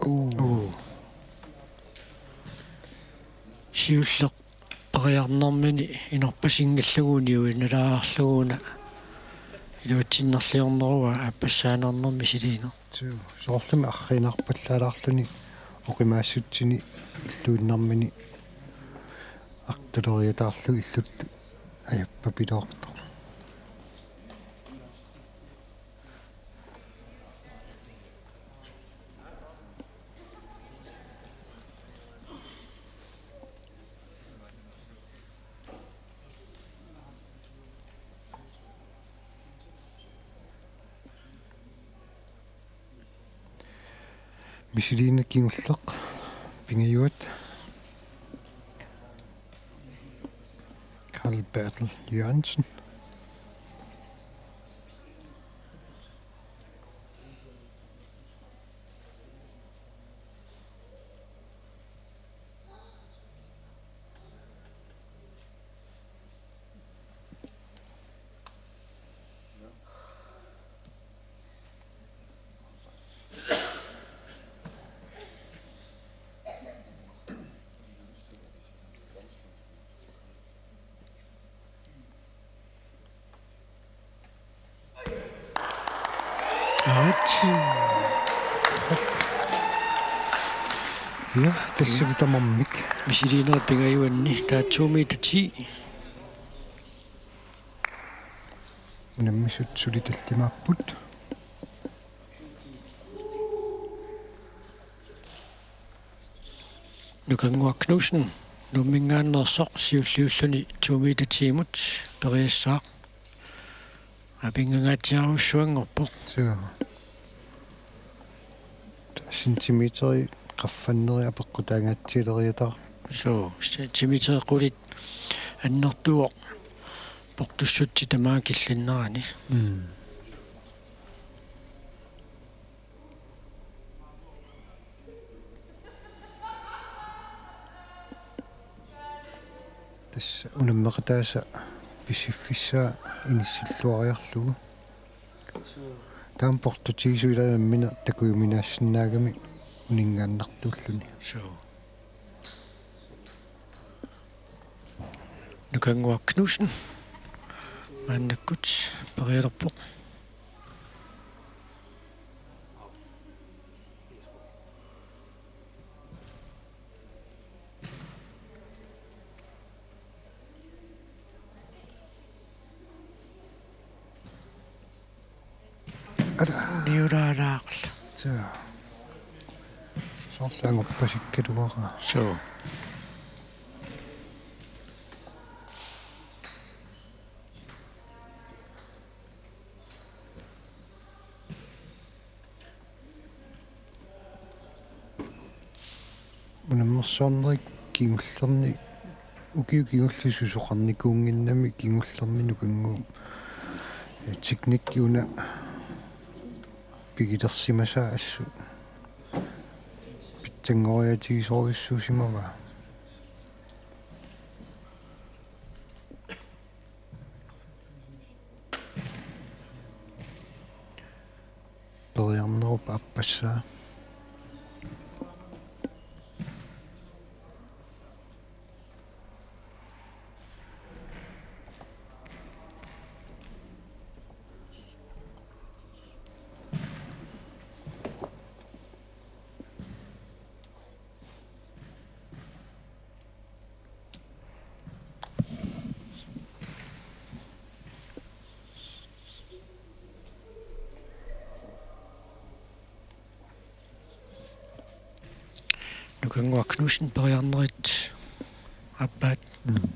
Uu. Uu. Siulleq periarnermini inorpasinngillugu uniuinnalaarlugu una iluatsinnerliorneruvoq aappassaaneernermi misiliineq. Suu, soorlumi arriinarpallaalaarluni oqimaassutsini illuinnarmini artuleriataarlugu illuttut ajappapiloortoq. Misiliineq kingulleq pingajuat Carl Bertel Jørgensen. Aat. Ja, tassami tamarmik. Misiliinerit pingajuanni, taava to meter ti. Unammisut suli tallimaapput. Nukannguaq Knudsen, Nuumminngaanneersoq, siulliulluni to meter ti-mut periassaaq. Apinnganngaatsiarujussuanngorpoq. Suu. Centimeteri qaffanneri apeqqutaangaatsialeriataarput. Suu, centimeteri qulit annertuvoq portussutsit tamaat killinnerani. Mm. Tassa unammeqataasa pisiffissaa inissilluariarlugu. Taama portutigisut ilaa nammineq takujuminaassinnaagami uninngaannartuulluni. Suu. Nukannguaq Knudsen maannakkut periartorpoq. Ara. Niulaalaarla. Suu. Soorlu anguppasikkaluaraa. Suu. Unammersuarnerit kingullerni, ukiut kingulliit susoqarnikuunnginnami kingullerni Nukannguup, eh, teknikki una pigilersimasaa assut pitsanngoriaatigisorujussuusimavaa. Periarnerup aappassaa. Nukannguaq Knudsen, periarnerit aappaat. Mm.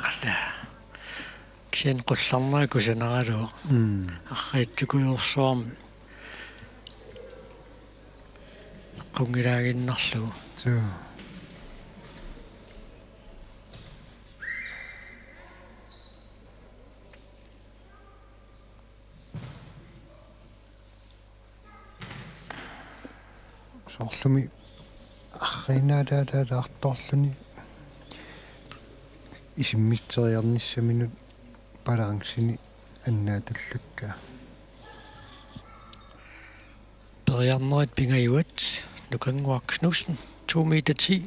Alla. Kisianni qullarnera kusanaraluaq. Mm. Arriitsukujuarsuarmi eqqunngilaannginnarlugu. Suu. Soorlumi arriinnaalaalaartorluni isimmitseriarnissaminut balanceni annaatallakka. Periarnerit pingajuat, Nukannguaq Knudsen, to meter ti.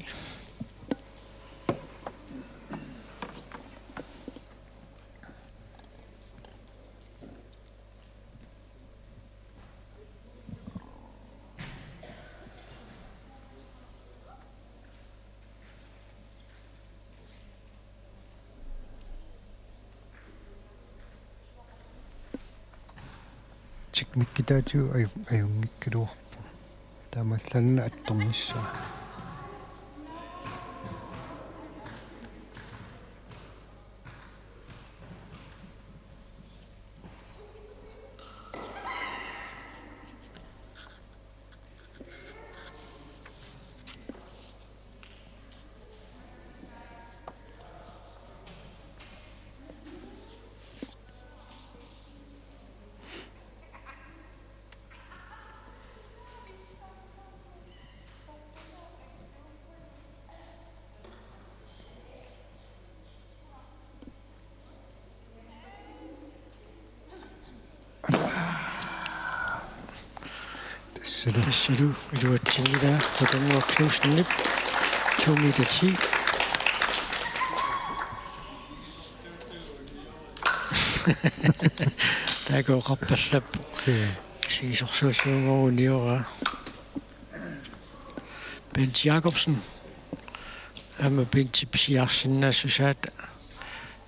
Teknikkitaatigut aju-, ajunngikkaluarpoq. Taamaallaat attornissaa. Tassalu. Tassalu iluatsinngilaa Nukannguaq Knudsenip to meter ti. Taakku oqarpallappoq. Suu. Sigisorsuullunga unioraa. Bent Jakobsen. Aamma Bent pisiarsinnaassusaata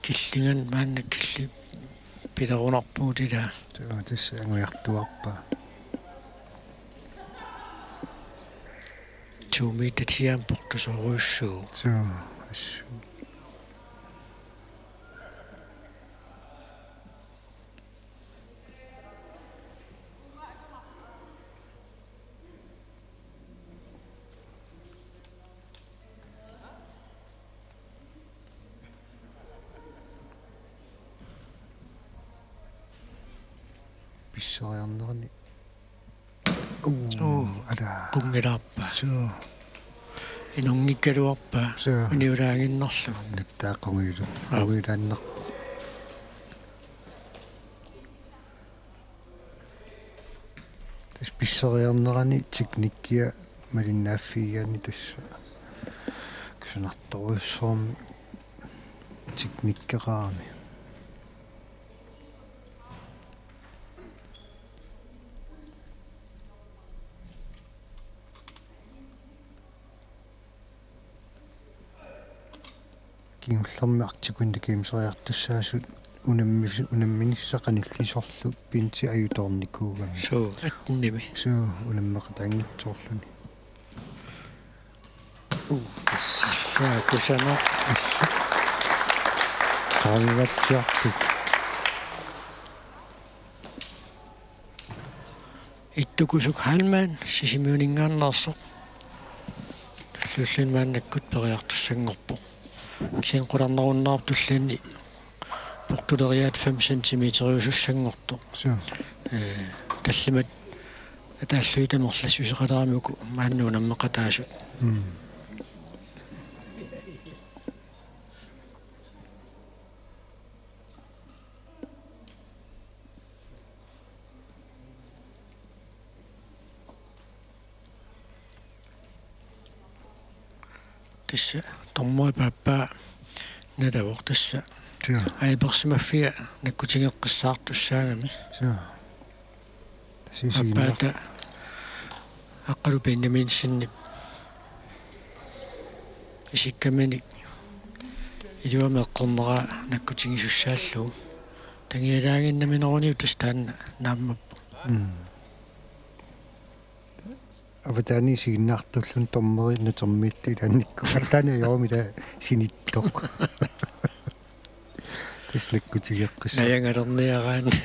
killinganni maanna killi pilerunarpugut ilaa. Suu, tassa angujartuarpaa. To meter ti-mik portusoorujussuuvoq. Suu, assut. Pisseriarnerani. Uu, uu, ala. Qungilaarpa. Suu. Inunngikkaluarpa. Suu. Uniulaaginnarlugu. Nuttaa qungilu-, aa, qungilaannarpoq. Tassa pisseriarnerani teknikkia malinnaaffigigaanni tassa kusanartorujussuarmik teknikkeqarami. Kingullermi Arctic Winter Gameseriartussaasut unammis-, unamminissaq qanillisorlu Bente ajutoornikuugami. Suu, attenimi. Suu, unammeqataanngitsoorluni. Uu, tassa. Tassa kusanaq. Qaangivatsiarput. Ittukusuk Heilmann, Sisimiuninngaanneersoq. Tulliulluni maannakkut periartussanngorpoq. Kisianni qularnarunnaarpoq tulliani portuleriaat fem centimeteriusussanngortoq. Suu. Ee, tallimat ataallugit tamerlassuseqalaarami uku maanna unammeqataasut. Mm. Tassa dommeri paappaa nalavoq tassa. Suu. Ajapersimaffia nakkutigeqqissaartussaagami. Suu. Tassa isiginnar- Aappaata Aqqalu Benjaminsenip isikkaminik iluamik eqqorneraa nakkutigisassallugu. Tagialaaginnamineruniuk tassa taanna naammappoq. Mm. Avataani isiginnaartulluni dommeri natermiittoq ilaannikkut. Avataani ajorami ila sinittoq. Tassa nakkutigeqqissaaq. Najangalerniaraanni.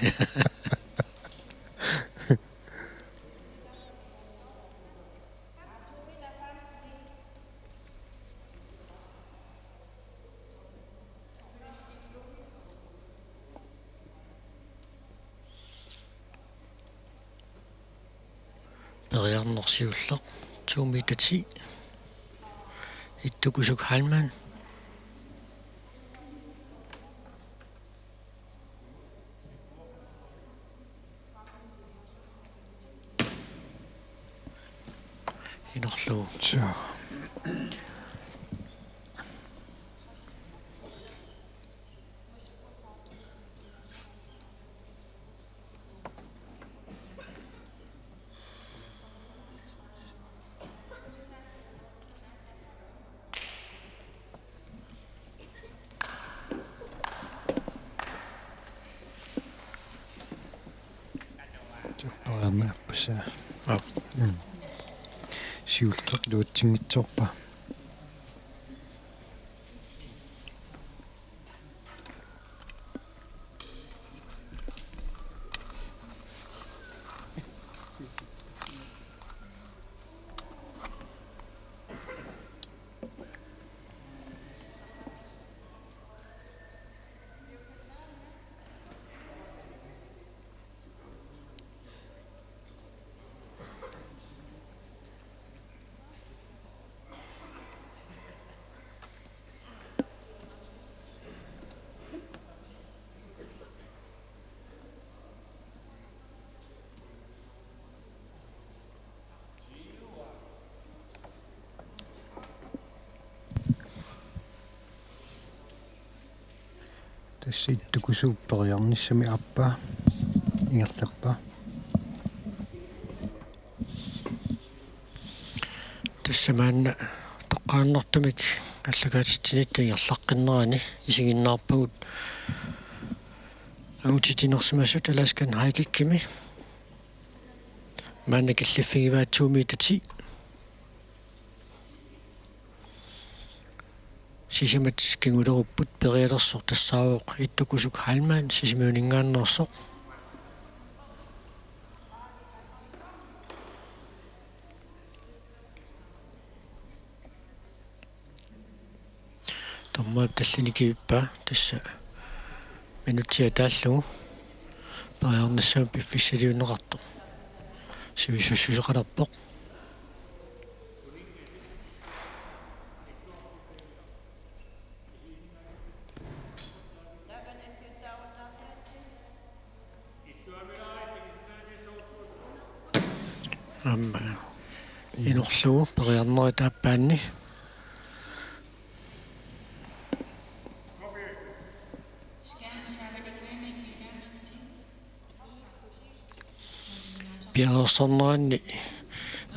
Periarneq siulleq, to meter ti. Ittukusuk Heilmann. Inorlugu. Suu. Tiorpariarneq appasaa. Aap. Mm. Siulleq iluatsinngitsoorpa. Tassa Ittukusuup periarnissami aappaa ingerlappaa. Tassa maanna toqqaannartumik aallakaatitsinitta ingerlaqqinnerani isiginnaarpagut angutititsinersimasut Alaskan High Kickimi. Maanna killiffigivaa to meter ti. Sisamat kingulerupput, perialersoq tassaavoq Ittukusuk Heilmann, Sisimiuninngaanneersoq. Dommerip tallimat kivippaa tassa minutsit ataallugu. periarnissamut piffissaliunneqartoq sivisussuseqalerpoq. Aamma inorlugu periarnerit aappaanni. Piareersarneranni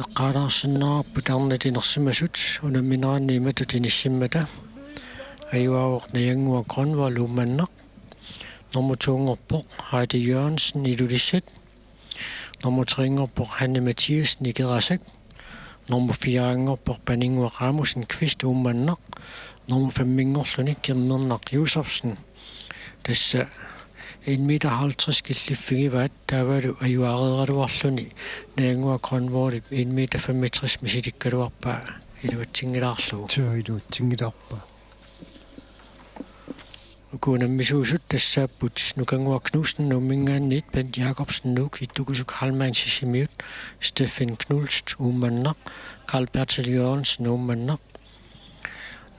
eqqaalaarsinnaavarput arnat inersimasut unammineranni imatut inissimmata. Ajugaavoq Najannguaq Grønvold Uummannaq. Nummer to-nngorpoq Heidi Jørgensen Ilulissat. Nummer tre-nngorpoq Hanne Mathiassen Ikerasak. Nummer fire-nngorpoq Paninnguaq Rasmussen Kvist Uummannaq. Nummer fem-inngorluni Kimmernaq Josefsen. Tassa en meter halvtreds killiffigivaat, taavalu ajuareeraluarluni Najannguaq Grønvoldip en meter femogtres misilikkaluarpaa iluatsinngilaarlugu. Suu, iluatsinngilaarpaa. Uku unammisuusut tassaapput Nukannguaq Knudsen Nuumminngaanniit, Bent Jakobsen Nuuk, Ittukusuk Heilmann Sisimiut, Steffen Knust Uummannaq, Karl Bertel Jørgensen Uummannaq.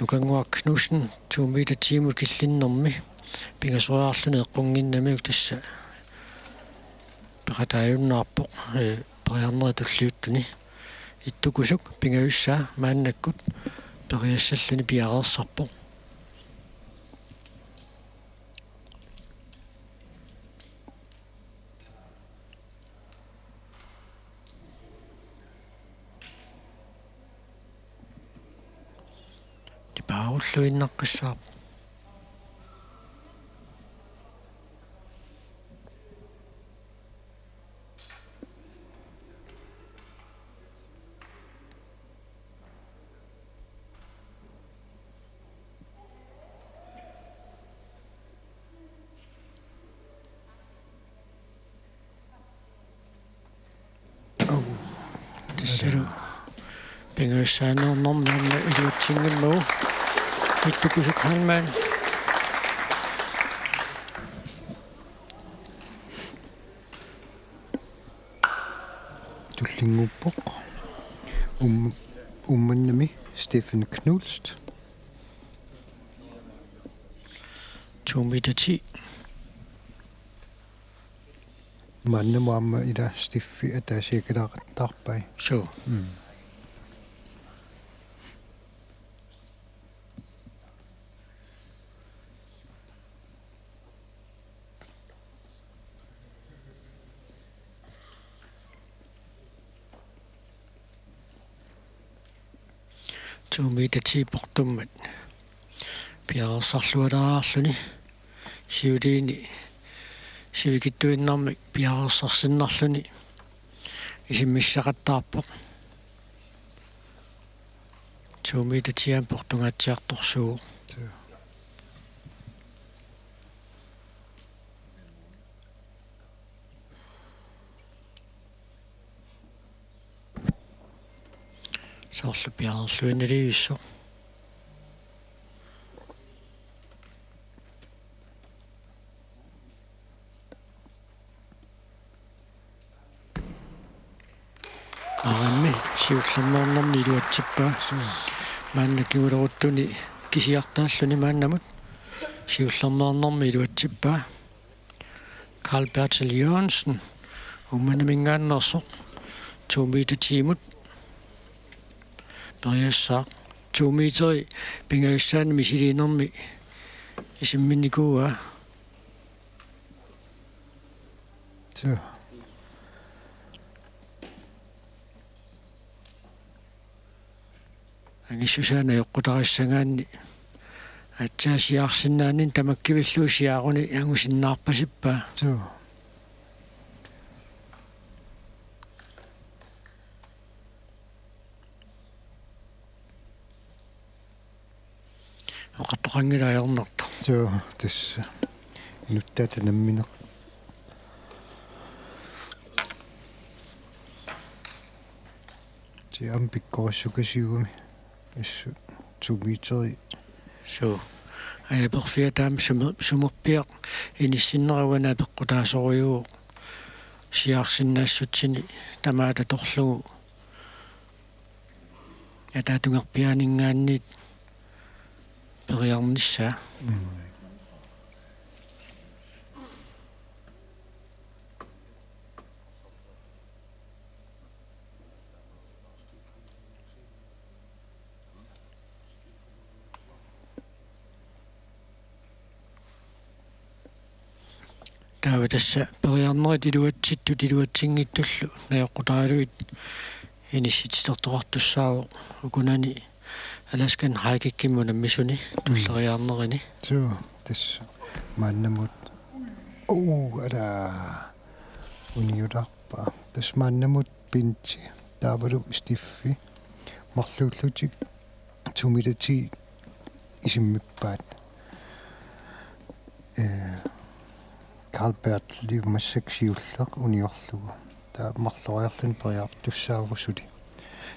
Nukannguaq Knudsen to meter ti-mut killinnermi pingasoriarluni eqqunnginnamiuk tassa peqataajunnaarpoq, ee, periarnerit tulliuttuni. Ittukusuk pingajussaa maannakkut periassalluni piareersarpoq. Nipaarulluinnaqqissaarpoq. Au. Tassalu pingajussaaneernermi aamma iluatsinngimmagu. Ittukusuk Heilmann. Tullinnguuppoq. Um-, Uummannami Steffen Knust. To meter ti. Maannamut aamma ila Steffi ataasiakalaaqattaarpai. Suu. Mm. To meter ti portummat piareersarlualaarluni siuliini sivikitsuinnarmik piareersarsinnarluni isimmissaqattaarpoq. To meter ti-mut portungaatsiartorsuuvoq. Soorlu piareerluinnarluinnarpoq. Aarimmi siullermeernermi iluatsippaa. Maanna kinguleruttuni kisiartaalluni maannamut siullermeernermi iluatsippaa. Karl Bertel Jørgensen, Uummannaminngaanneersoq, to meter ti-mut periassaaq. To meteri pingajussaani misiliinermi isimminnikuuaa. Suu. Angissusaa najoqqutarissagaanni aatsaat siaarsinnaanerni tamakkivillugu siaaruni angusinnaarpasippaa. Suu. Oqartoqanngilaq ajornartoq. Suu, tassa. Inuttaata nammineq. Ti aamma pikkorissukasiugami. Assut to meteri. Suu. Ajaperfiataami sume-, sumerpiaq inissinnera uani apeqqutaasorujuuvoq siaarsinnaassutsinni tamaat atorlugu ataatungerpiaaninngaanniit periarnissaa. Mm. Taava tassa periarnerit iluatsittut iluatsinngitsullu najoqqutaraluit inissitsitertoqartussaavoq ukunani Alaskan High Kickimut unammisuni tulleriiaarnerini. Suu, tassa maannamut. Uu, ala. Uniulaarpaa. Tassa maannamut Benti, taavalu Steffi, marluullutik tumilati isimmippaat. Ee, Carl Berthelip massakkut siulleq uniorlugu. Taava marloriarluni periartussaavoq suli.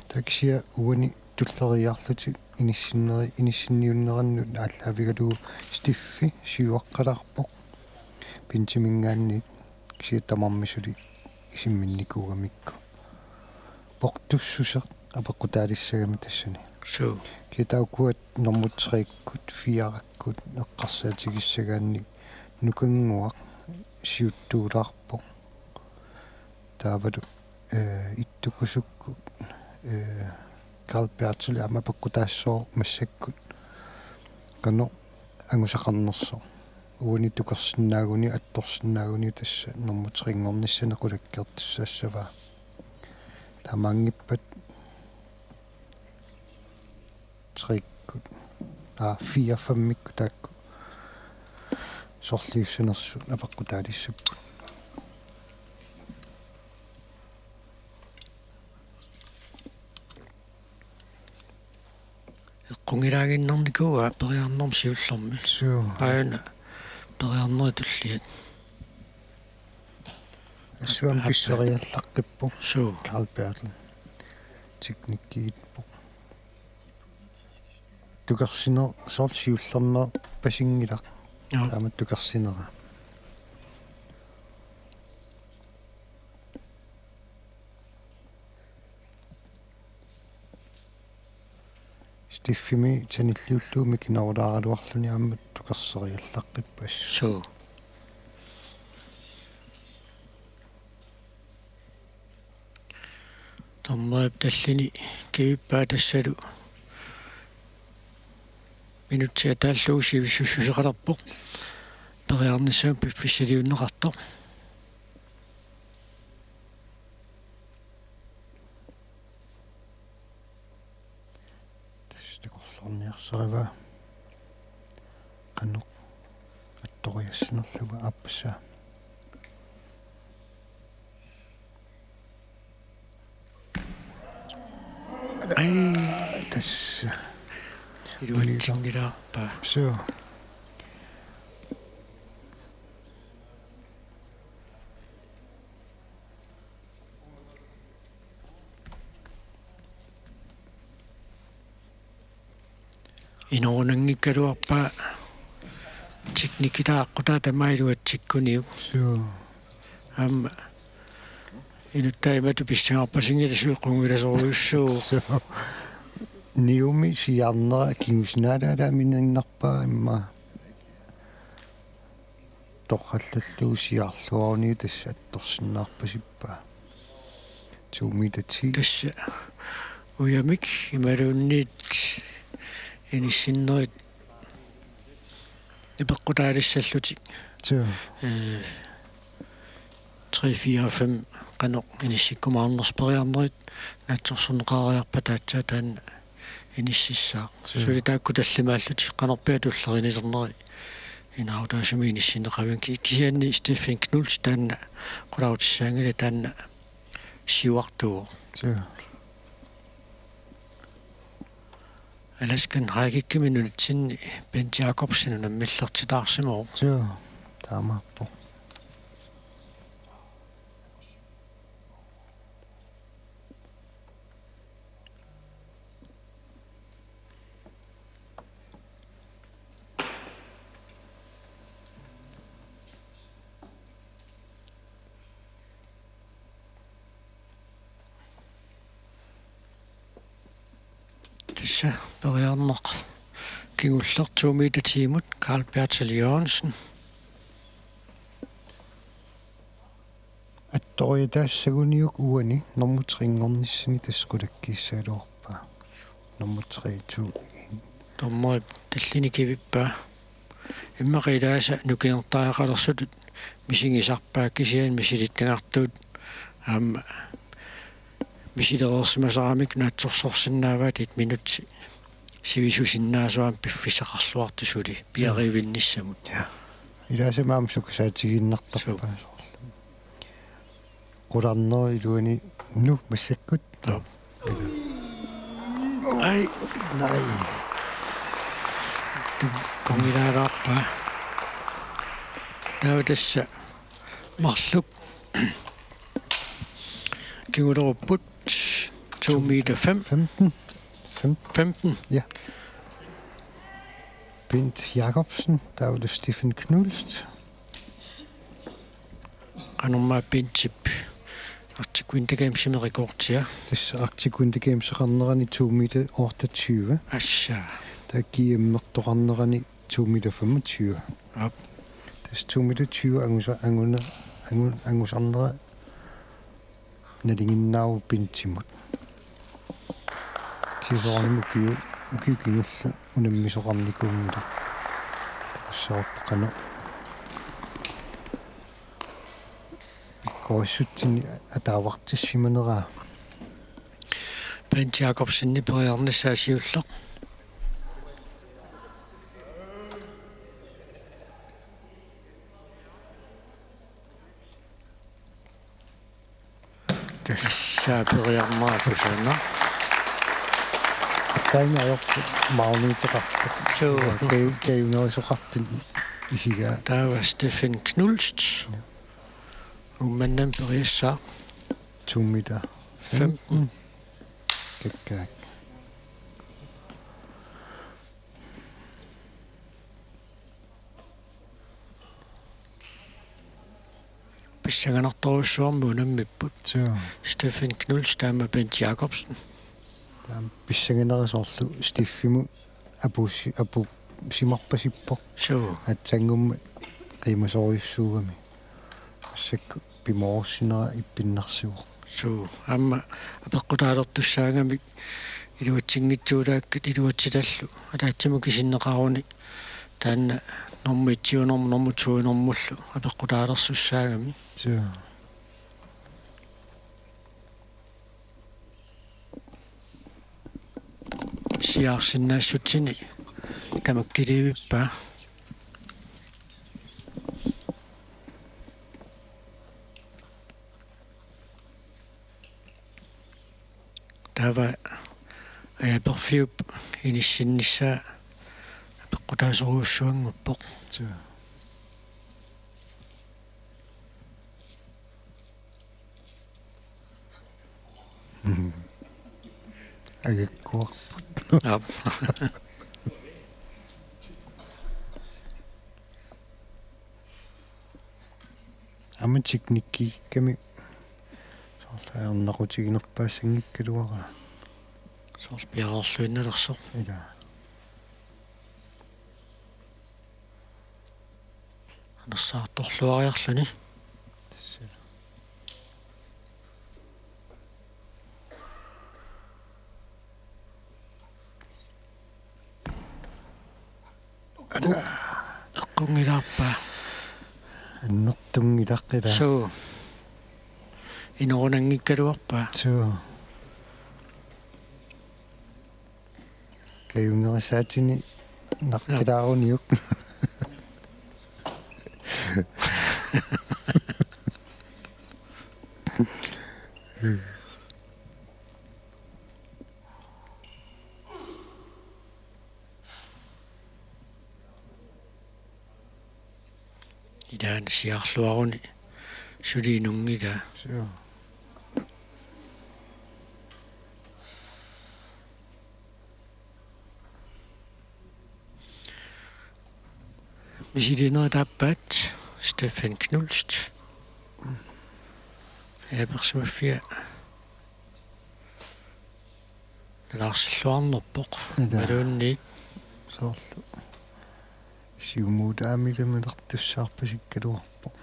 Taava kisianni uani tulleriiaarlutik inissinneri-, inissinniunnerannut aallaavigalugu Steffi siuaqqalaarpoq. Bentiminngaanniit kisianni tamarmi suli isimminnikuugamikku. Portussuseq apeqqutaalissagami tassani. Suu. Kisianni taakkuat nummer trekkut, firekkut eqqarsaatigissagaanni Nukannguaq siuttuulaarpoq. Taavalu, eh, ittukusukkut, eh, Carl Berthelip aamma apeqqutaassooq massakkut. Qanoq angusaqarnersoq. Uani tukarsinnaaguni, attorsinnaaguni tassa nummer tre-nngornissani qulakkeertussaassavaa. Taamaanngippat trekkut, aa, fire femmikkut taakku sorliussanersut apeqqutaalissapput. Eqqunngilaannginnarnikuuaa periarnermi siullermi. Suu. Aajuna periarnerit tulliat. Assuam Aappaat. Pisseriallaqqippoq. Suu. Carl Bertel. Teknikkiippoq. Tukarsineq soorlu siullermeerpasinngilaq. Joo. Taama tukarsinera. Steffimi sanilliullugu mikinerulaaraluarluni aamma tukarseriallaqqippas. Suu. Dommerip tallini kivippaa tassalu. Minutsit ataallugu sivisussuseqalerpoq. Periarnissamut piffissaliunneqartoq. Tassa takorloorniarsarivaa. Qanoq attoriassanerlugu aappassaa. Ai. Tassa. Iluatsinngilaarpaa. Suu. Inorunanngikkaluarpaa teknikki taakkutaa tamaat iluatsikkuniuk. Suu. Aamma inuttai imatut pissangarpasinngillat sueqqungilasorujussuuvoq. Suu. Niumi siaarnera kingusinaalaalaaminnarpaa immaqa. Torrallallugu siaarluaruni tassa attorsinnaarpasippaa. Tuumiitati. Tassa ujamik imaluunniit inissinnerit apeqqutaalissallutik. Suu. Ee, tre, fire, fem qanoq inissikkumaarnersoq periarnerit naatsorsorneqareerpat aatsaat taanna inississaaq. Suu. Suli taakku tallimaallutik qanorpiaq tulleriinnarneri inaarutaasumik inissinneqavianngilaq ki-, kisianni Stephen Knuth taanna qulaarutissaanngilaq taanna siuartuuvoq. Suu. Alaskan High Kickimi nunatsinni Bent Jakobsen unammillertitaarsimavoq. Suu, taamaappoq. Tassa periarneq kingulleq to meter ti-mut, Karl Bertel Jørgensen. Attoriataassaguniuk uani nummer tre-nngornissani tassa qulakkiissagaluarpaa. Nummer tre, to, en. Dommerip tallimat kivippaa. Immaqa ilaasa nukinnertariaqalersutut misigisarpaat, kisianni misilittagartuut aamma misilereersimasaramik naatsorsorsinnaavaat, et minut sivisusinnaasut aamma piffissaqarluartut suli piariivinnissamut. Ja. Ilaasa aamma sukasaatigiinnartarpaa. Suu. Qularneri iluanni, nu, massakkut. Joo. Ai. Nej. Qungilaalaarpaa. Taava tassa marluk kingulerupput, to meter fem. Femten. Fem-, femten. Ja. Bent Jakobsen, taava Steffen Knust. Qanormaa Bentip Arctic Winter Gamesimi rekordia? Tassa Arctic Winter Gameseqarnerani to meter otteogtyve. Assa. Taava G M-ertoqarnerani to meter femogtyve. Aap. Tassa to meter tyve angusa-, anguna-, angu-, angusarnera nalinginnaavoq Bentimut. Sisoornimi ukiu-, ukiut kingulliit unammisoqarnikuunngilaq. Takussavarput qanoq pikkorissutsinni ataavartissimaneraa. Bent Jakobsenip periarnissaa siulleq. Tassa periarneq apusaana. Attainga ajorput maaniittoqarpoq. Suu. Kaju-, kajungerisoqartut isigaa. Taava Steffen Knust. Ja. Uummannamut periassaaq. To meter femten. Femten. Kakkaak. Pissanganartorujussuarmik unammipput. Suu. Steffen Knust taama Bent Jakobsen. Taama pissanganera soorlu Steffimut apuussi-, apuussimarpasippoq. Suu. Aatsaanngummat qiimasorujussuugami. Massakkut pimoorussinera ippinnarsivoq. Suu, aamma apeqqutaalertussaagamik iluatsinngitsuulaakkat iluatsitallu ataatsimut kisinneqaruni taanna normu et-iunermut normu to-inermullu apeqqutaalersussaagami. Suu. Siaarsinnaassutsini tamakkilivippaa. Taava ajaperfiup inissinnissaa apeqqutaasorujussuanngorpoq. Suu. Agakkuarput. Aap. Aamma teknikkikkami soorlu ajornaqutiginerpaassanngikkaluaraa. Soorlu piareerluinnalersoq. Ilaa. Anersaartorluariarluni. Tassa. Eqqunngilaarpaa. Annertunngilaqqilaa. Suu. Inorunanngikkaluarpaa. Suu. Kajungerisaatini naqqilaaruniuk. Ilaanni siaarluaruni suli inunngilaa. Suu. Misiliinerit aappaat Steffen Knust. Ajapersimaffia. Nalaarsilluarnerpoq. Ila. Imaluunniit. Soorlu. Siumuut aamma ilamilertussaarpasikkaluarpoq.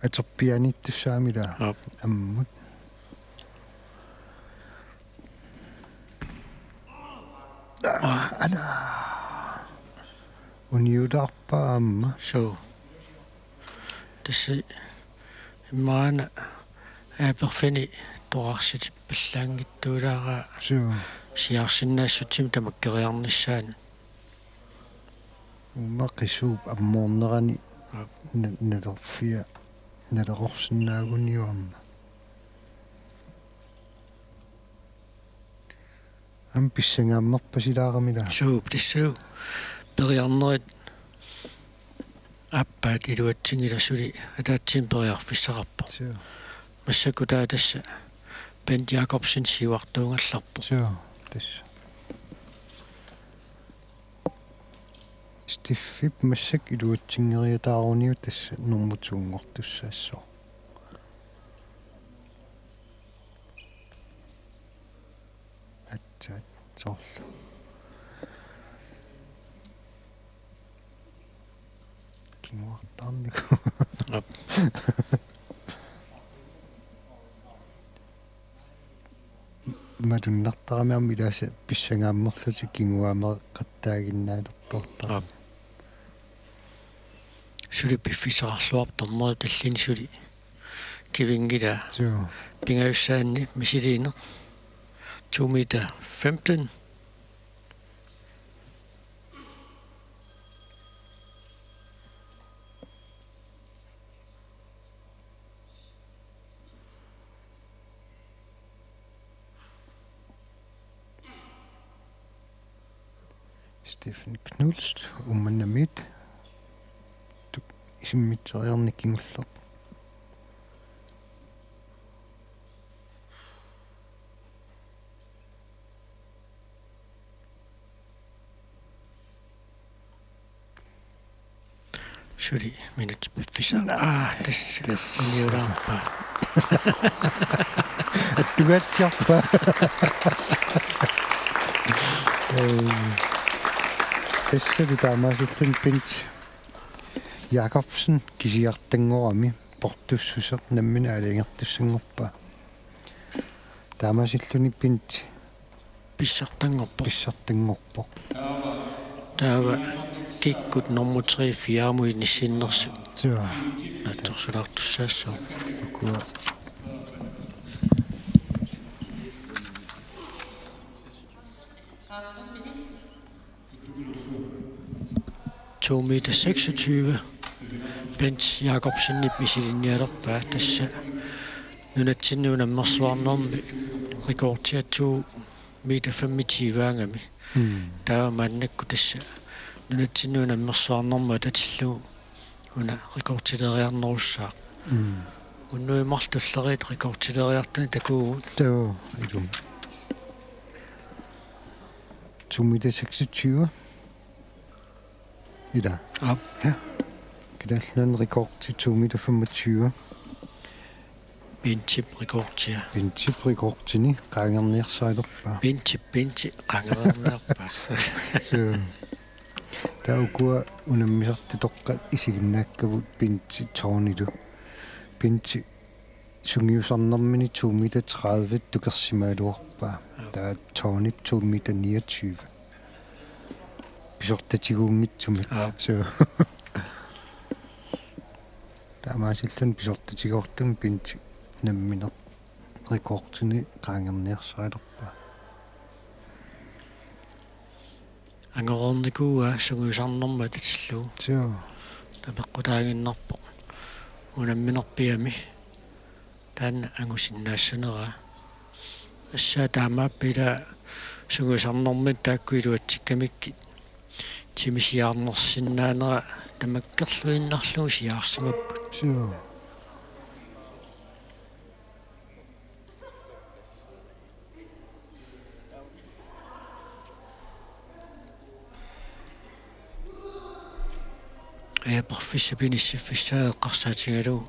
Atorpiaaniittussaammi ila. Aap. Ammut. Aa, ala. Uniulaarpaa aamma. Suu. Tassa immaqa una aperfini toqarsitippallaanngitsuulaaraa. Suu. Siaarsinnaassutsimik tamakkeriarnissaanut. Uumma qisuup ammoornerani. Aap. Na-, nalerfia, naleqorsinnaaguniuk aamma. Aamma pissangaammerpasilaaramik ila. Suu, tassalu periarnerit aappaat iluatsinngilaq, suli ataatsimik periarfissaqarpoq. Suu. Massakkut taava tassa Bent Jakobsen siuartuugallarpoq. Suu, tassa. Stiffip massakkut iluatsinngeriataaruniuk tassa nummer to-nngortussaassaaq. Aatsaat, soorlu. Kinguartaarniku. Aap. Malunnartarami aamma ilaasa pissangaammerlutik kinguaameqattaaginnaalertortarami. Aap. Suli piffissaqarluarpoq dommeri tallimat suli kivinngilaa. Suu. Pingajussaanni misiliineq. To meter femten. Steffen Knust, Uummannamiit. Tu-, isimmitseriarneq kingulleq. Suli minut piffissaq. Aa, tassa. Tassa. Uniulaarpaa. Attugatsiarpaa. Ee, tassalu taamaasilluni Bent Jakobsen kisiartanngorami portussuseq nammineq aalajangertussanngorpaa. Taamaasilluni Bent pissartanngorpoq. Pissartanngorpoq. Taava kikkut nummer tre, fire-mut inissinnersut. Suu. Naatsorsulaartussaassooq. Ukua. To meter seksogtyve. Bent Jakobsenip misiliinialerpaa, tassa nunatsinni unammersuarnermi rekordia to meter femogtyve-aagami. Mm. Taava maannakkut tassa nunatsinni unammersuarnermut atatillugu una rekordileriarnerussaaq. Mm. Unnuit marluk tulleriit rekordileriartunik takuugut. Joo, ilumut. To meter seksogtyve. Ila. Aap. Ja. Kalaallit Nunaanni rekordi to meter femogtyve. Bentip rekordia. Bentip rekordini qaangerniarsarilerpaa. Bentip, Benti qaangerniarpaa. Suu. Taava ukua unammisartut toqqat isiginnaakkavut Benti tårnilu. Benti sungiusarnermini to meter tredive tukersimagaluarpaa. Aap. Taava tårnip to meter niogtyve. Pisortatiguunngitsumik. Aap. Suu. Taamaasilluni pisortatigoortumik Benti nammineq rekordini qaangerniarsarilerpaa. Angoreernikuuaa sungiusarnermut atatillugu. Suu. Apeqqutaaginnarpoq. Unamminerpiami taanna angusinnaassuneraa. Assaa taamaappoq, ila sungiusarnermini taakku iluatsikkamikkit timisiaarnersinnaanera tamakkerluinnarlugu siaarsimapput. Suu. Aap, aperfissap inissiffissaa eqqarsaatigalugu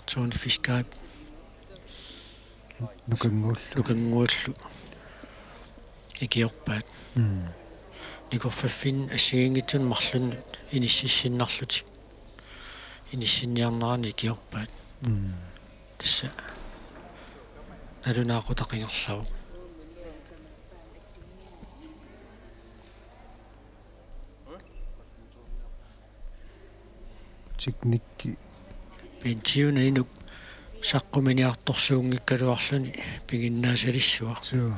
Tony Fiskerip Nukannguullu. Nukannguullu ikiorpaat. Mm. Nikorfaffinni assigiinngitsunik marlunnut inississinnarlutik. Inissinniarneranni ikiorpaat. Mm. Tassa nalunaaqutaq ingerlavoq. Teknikki. Bentiuna inuk saqquminiartorsuunngikkaluarluni piginnaasalissuaq. Suu.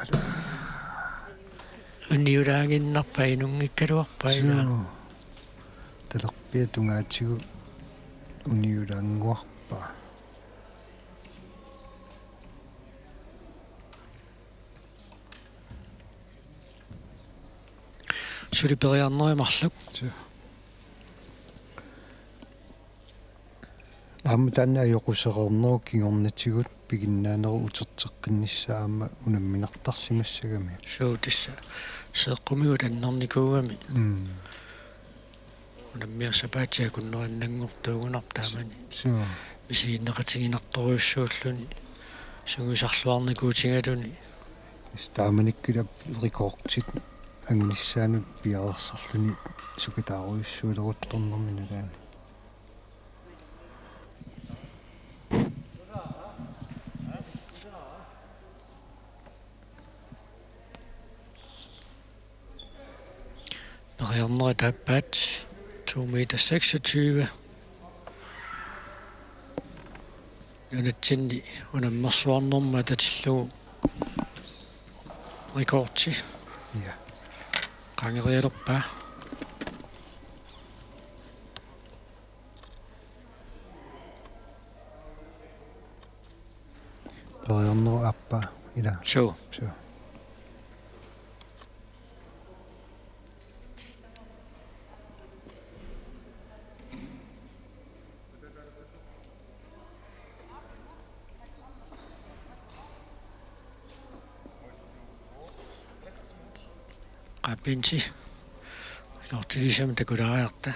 Ala. Uniulaaginnarpaa inunngikkaluarpaa ilaa. Suu. Talerpiata tungaatigut uniulaannguarpaa. Suli periarneri marluk. Suu. Aamma taanna ajoqusereernerup kingornatigut piginnaanerup uterteqqinnissaa aamma unamminartarsimassagami. Suu, tassa seeqqumigut annernikuugami. Mm. Unammiassapaatit akunnerit annanngortuugunarput taamani. Suu. Misiginneqatiginartorujussuulluni. Sungiusarluarnikuutigaluni. Tassa taamanikkut rekordit angunissaannut piareersarluni sukataarujussuuleruttornermi nalaani. Periarnerit aappaat to meter seksogtyve. Nunatsinni unammersuarnermut atatillugu rekordi. Ja. Qangerialerpaa. Periarnerup aappaa, ilaa. Suu. Suu. Qaapinsi. Rekordilisamik takulaariarta.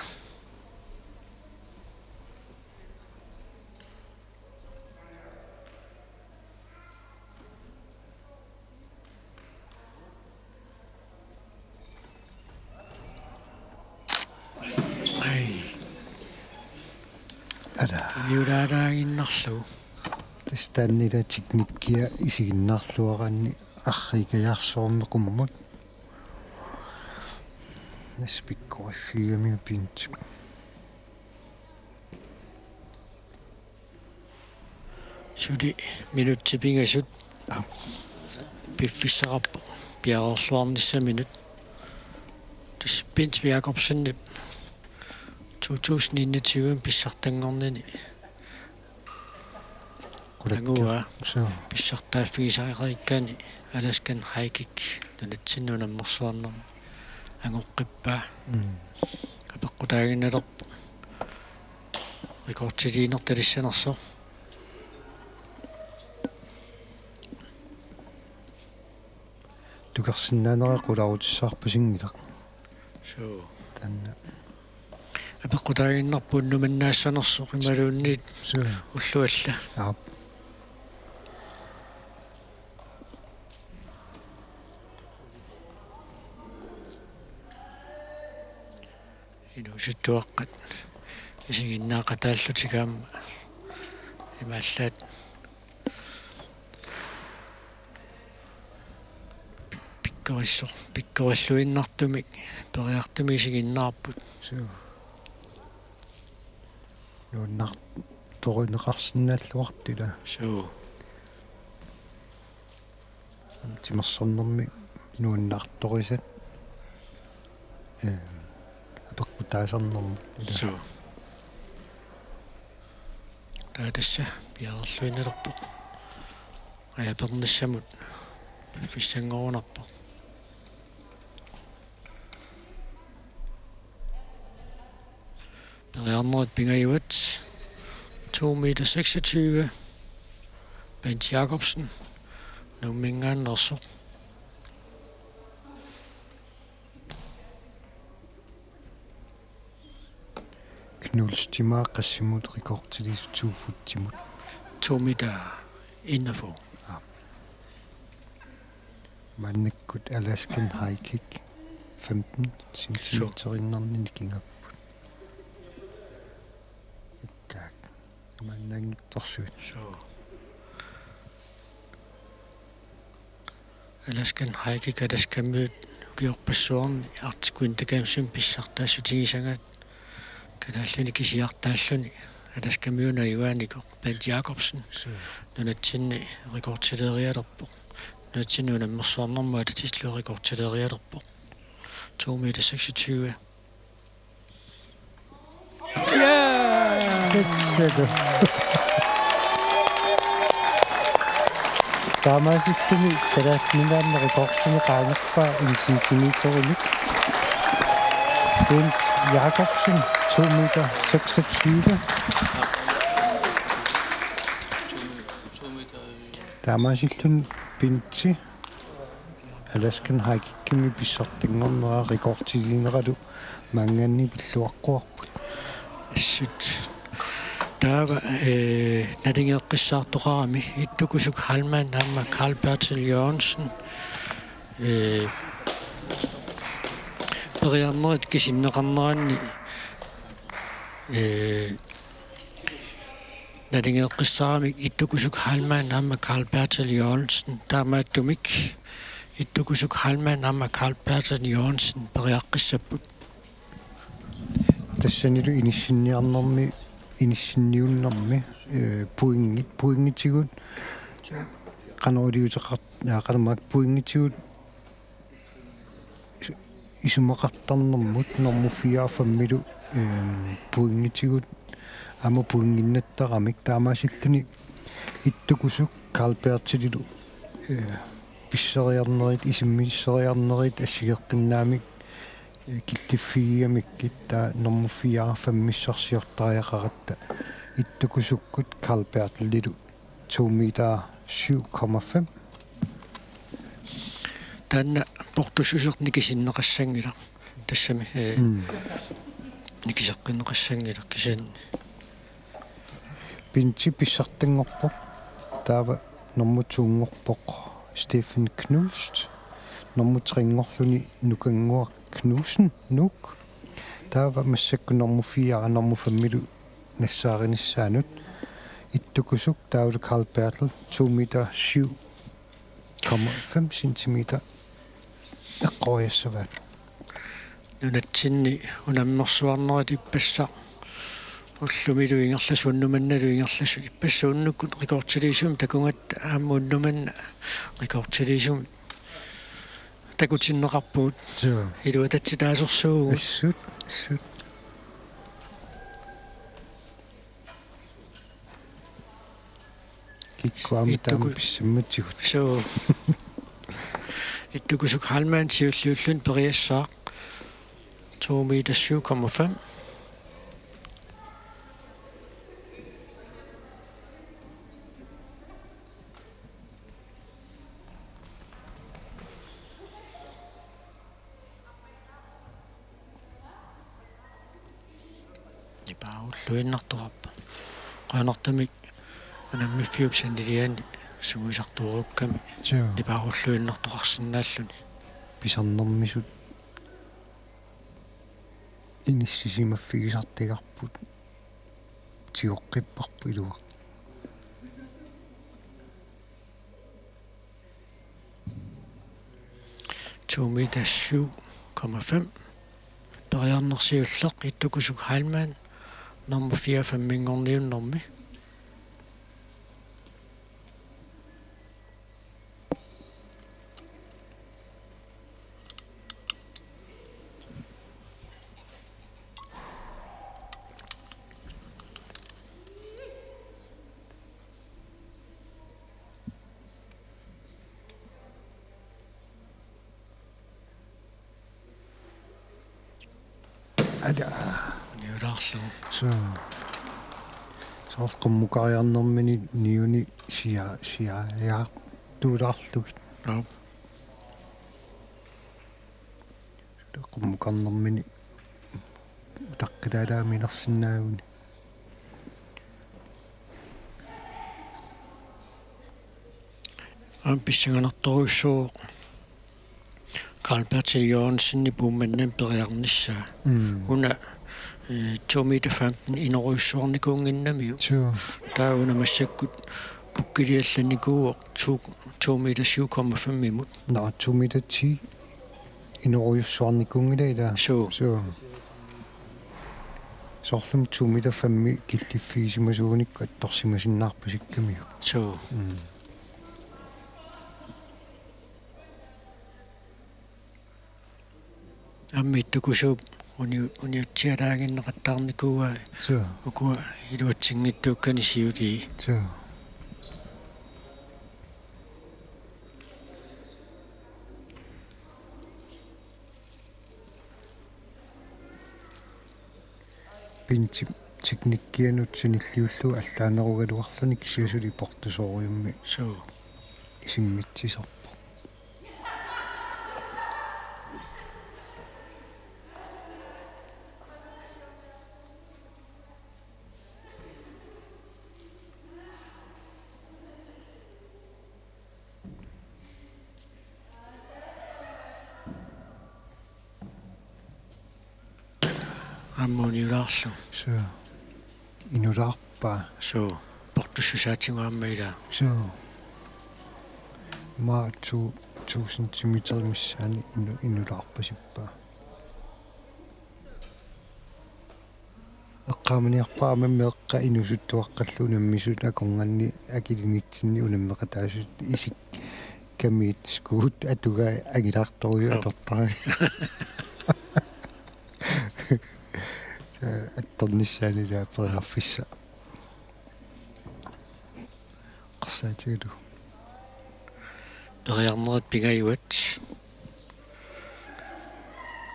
Ai. Ala. Uniulaalaaginnarlugu. Tassa taanna ila teknikkia isiginnaarluaraanni arriikkajaarsuarmi qummut. Tassa pikkoriffigigamigit pintsip. Suli minutsit pingasut. Aap. Piffissaqarpoq piareerluarnissaminut. Tassa Bent Jakobsenip to tusind enogtyve pissartanngornini. Qulakkeer-. Angua. Suu. Pissartaaffigisariikkaanni Alaskan High Kick nunatsinni unammersuarnermi angoqqippaa. Mm. Apeqqutaaginnalerpoq. Rekordiliinertalissanersoq. Tukersinnaanera qularutissaarpasinngilaq. Suu. Taanna. Apeqqutaaginnarpoq numannaassanersoq imaluunniit. Suu. Ullut alla. Aap. Inuusuttuaqqat isiginnaaqataallutik aamma imaallaat pikkorissoq, pikkorilluinnartumik periartumik isiginnaarput. Suu. Nuannaartorineqarsinnaalluartut ilaa. Suu. Timersornermi nuannaartorisat. Ee, apeqqutaasarnermut. Suu. Taava tassa piareerluinnalerpoq. Ajapernissamut piffissanngorunarpoq. Periarnerit pingajuat to meter seksogtyve. Bent Jakobsen, Nuumminngaanneersoq. Knudsimut qassimut rekordiliisoq to footimut. To meter enogfyrre. Aa. Maannakkut Alaskan high kick femten centimeteriinnarnik nikingapput. Ikkaak. Maannaanngitsorsuit. Suu. Alaskan high kick Alaskamiut ukiorpassuarni Arctic Winter Gamesimi pissartaassutigisagaat kalaallinik kisiartaalluni Alaskamiut najugaanik Bent Jakobsen. Suu. Nunatsinni rekordilerialerpoq. Nunatsinni unammersuarnermut atatillugu rekordilerialerpoq. To meter seksogtyve. Tassa. Taamaasilluni Kalaallit Nunaanni rekordini qaangerpaa en centimeterinik. Bent Jakobsen, to meter seksogtyve. Taamaasilluni Benti Alaskan high kickimi pissartanngornera rekordiliineralu maanngaanniit pilluaqquarput. Assut. Taava, eh, nalingeeqqissaartoqarami Ittukusuk Heilmann aamma Karl Bertil Jørgensen. Eh, periarnerit kisinneqarneranni, eh, nalingeeqqissaarami Ittukusuk Heilmann aamma Karl Bertil Jørgensen, taamaattumik Ittukusuk Heilmann aamma Karl Bertil Jørgensen periaqqissapput. Tassanilu inissinniarnermi, inissinniunnermi, eh, pointit, pointitigut, qanoq iliuuseqar-, aa, qanormaak pointitigut isumaqartarnermut nummer fire femmilu, ehm, pointitigut aamma pointinnattaramik taamaasilluni Ittukusuk Karl Bertililu, eh, pisseriarnerit, isimmisseriarnerit assigeqqinnaamik, eh, killiffigigamikku taava nummer fire femmissarsiortariaqaratta Ittukusukkut Karl Bertililu to meter syv komma fem. Taanna portussuseq nikisinneqassanngilaq. Tassami, eh, mm, nikiseqqinneqassanngilaq kisianni. Benti pissartanngorpoq. Taava nummer to-nngorpoq Stephen Knust. Nummer tre-nngorluni Nukannguaq Knudsen, Nuuk. Taava massakkut nummer fire, nummer femmilu nassaarinissaanut Ittukusuk taavalu Karl Bertel to meter syv komma fem centimeter eqqoriassavaat. Nunatsinni unammersuarnerit ippassaq ullumilu ingerlasut, unnuk mannalu ingerlasut, ippassaq unnukkut rekordiliisumik takugatta aamma unnuk manna rekordiliisumik takutinneqarpugut. Suu. Iluatatsitaasorsuuvugut. Assut, assut. Kikkut aamma taama Ittuku-, pissammatsigut. Suu. Ittukusuk Heilmann siulliulluni periassaaq to meter syv komma fem. Nipaarulluinnartoqarpa. Qujanartumik unammiffiup saniliani sungiusartorukkami. Joo. Nipaarulluinnartoqarsinnaalluni. Pisarnermisut inissisimaffigisartagarput. Tigoqqipparput ilua. To meter syv komma fem. Periarneq siulleq Ittukusuk Heilmann, nummer fire femminngorniunnermi. Ada. Niulaarlugu. Suu. Soorlu qummukariarnermini niuni sia-, siajaartuulaarlugit. Aap. Qummukarnermini taqqilaalaaminersinnaaguni. Aamma pissanganartorujussuuvoq Karl Bertil Jørgensenip Uummannami periarnissaa. Mm. Una, eh, to meter femten inorujussuarnikuunnginnamiuk. Suu. Taava una massakkut pukkiliallannikuuvoq to, to meter syv komma fem-imut. Nå, to meter ti. Inorujussuarnikuunngilaq ilaa? Suu. Suu. Soorlumi to meter femmi killiffigisimasuunikku attorsimasinnaarpasikkamiuk. Suu. Mm. Aamma ittukusuup uni-, uniutsialaaginneqattaarnikuuai. Suu. Ukua iluatsinngitsuukkani siulii. Suu. Bentip teknikkianut sanilliullugu allaanerugaluarluni kisianni suli portusoorujummi. Suu. Isimmitsisorpoq. Aamma uniulaarlugu. Suu. Inulaarpaa. Suu. Portussusaatigut aamma ilaa. Suu. Ima to, to centimeter missaani inu-, inulaarpasippaa. Eqqaamaniarpara aamma eqqaa inuusuttuaqqallu unammisut akornanni akilinitsinni unammeqataasut isikkamit skuut atugai angilaartorujussuit. Joo. Atortarai. Attornissaani ilaa periarfissaq. Eqqarsaatigalugu. Periarnerit pingajuat.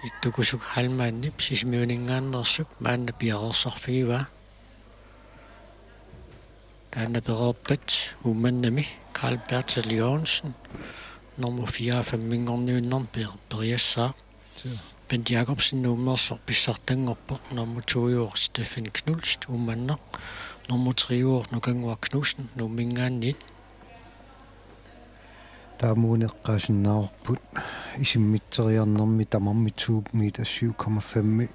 Ittukusuk Heilmannip Sisimiuninngaanneersup maanna piareersarfigivaa. Taanna pereerpat Uummannami Karl Bertil Jørgensen, nummer fire-femminngorniunnermi per-, periassaaq. Suu. Bent Jakobsen Nuummeersoq pissartanngorpoq, nummer to-uvoq Steffen Knust, Uummannaq, nummer tre-uvoq Nukannguaq Knudsen, Nuumminngaanniit. Taamatut eqqaasinnaavarput isimmitseriarnermi tamarmi to meter syv komma fem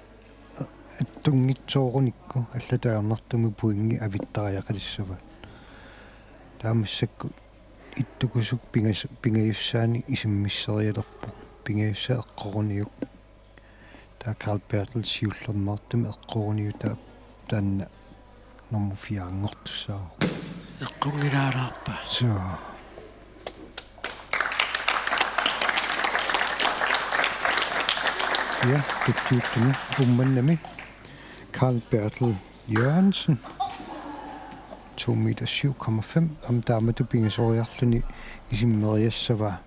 attunngitsoorunikku allatut ajornartumik pointi avittariaqalissavaat. Taava massakkut ittukusuk pingas-, pingajussaanik isimmisserialerpoq. Pingajussaq eqqoruniuk. Taava Karl Bertel siullermeertumik eqqoruniuk, taava taanna nummer fire-nngortussaavoq. Eqqunngilaalaarpa? Suu. Ja, tulliuttuni Uummannami Karl Bertel Jørgensen. To meter syv komma fem. Aamma taamatut pingasoriarluni isimmeriassavaa.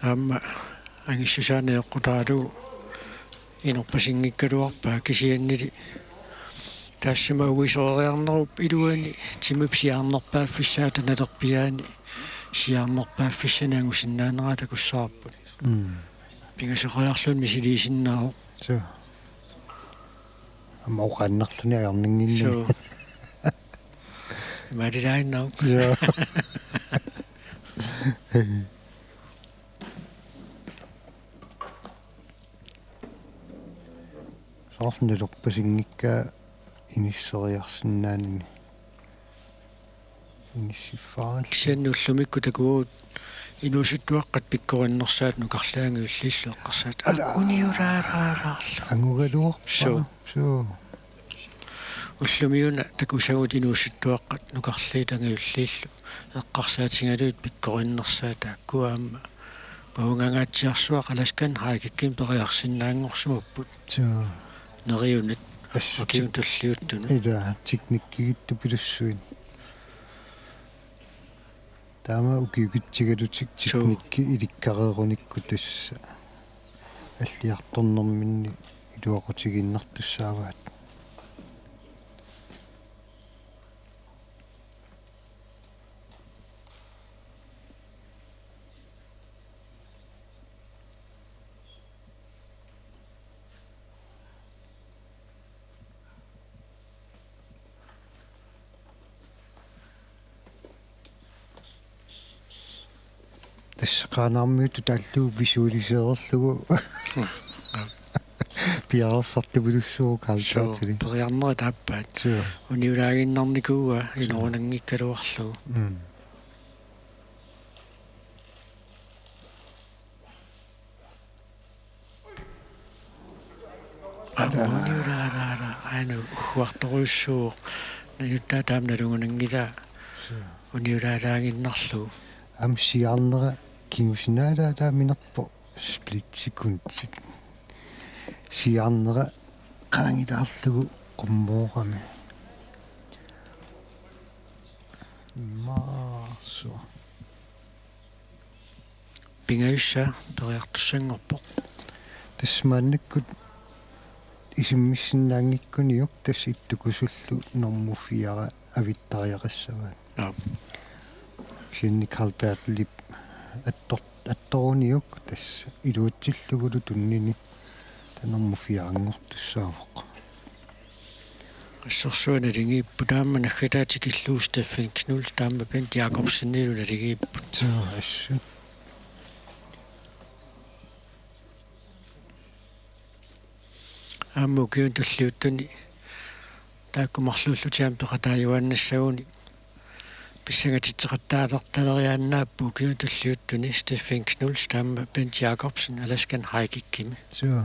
Aamma angissusaani eqqutaalu inorpasinngikkaluarpaa, kisiannili taassuma uisooriarnerup iluani timip siaarnerpaaffissaata nalerpiaani siaarnerpaaffissanik angusinnaanera takussavarput. Mm. Pingasoriarluni misiliisinnaavoq. Suu. Aamma oqaannarluni ajornannginnami. Suu. Imaalilaannauk. Joo. Soorlu nalorpasinngikkaa inisseriarsinnaanani. Inissiffaarallu. Kisianni ullumikkut takuagut inuusuttuaqqat pikkorinnersaat nukarliit angajulliillu eqqarsaat. Ala. Uniulaalaalaarlu. Angugaluarpaa. Suu. Suu. Ullumiuna takusagut inuusuttuaqqat nukarliit angajulliillu eqqarsaatigalugit pikkorinnersaat, taakku aamma Paavangangaatsiarsuaq Alaskan High Kickimi periarsinnaanngorsimapput. Suu. Neriunit. Assut. Ukiuni tulliuttuni. Ila teknikkigittupilussuit. Taama ukiukitsigalutik. Suu. Teknikki ilikkareerunikku tassa alliartornerminni iluaqutigiinnartussaavaat. Assaqaanaarmiutut taallugu visualisererlugu. Piareersartupilussuuvoq Karl Suu, Berthelip. Periarnerit aappaat. Suu. Uniulaaginnarnikuuaa inorunanngikkaluarlugu. Mm. Ataa. Uniulaalaala aana ugguartorujussuuvoq. Najuttaa taama nalugunanngilaa. Suu. Uniulaalaaginnarlugu. Aamma siaarnera kingusinaalaataaminerpoq split sekundit. Siaarnera qangilaarlugu qummoorami. Immaarsu. Pingajussaa periartussanngorpoq. Tassa maannakkut isummissinnaanngikkuniuk tassa ittukusullu normu fire avittariaqassavaat. Aap. Kisianni Karl Berthelip attor-, attoruniuk tassa iluatsillugulu tunnini taava normu firenngortussaavoq. Assersuaq naligiippoq taama naggataa tikillugu Steffen Knuth taama Bent Jakobsenilu naligiipput. Suu, assut. Aamma ukiuni tulliuttuni taakku marluullutik aamma peqataajuaannassaguni pissangatitseqattaalertaleriaannaapput ukiuni tulliuttuni Steffen Knuth taama Bent Jakobsen Alaskan High Kickimi. Suu.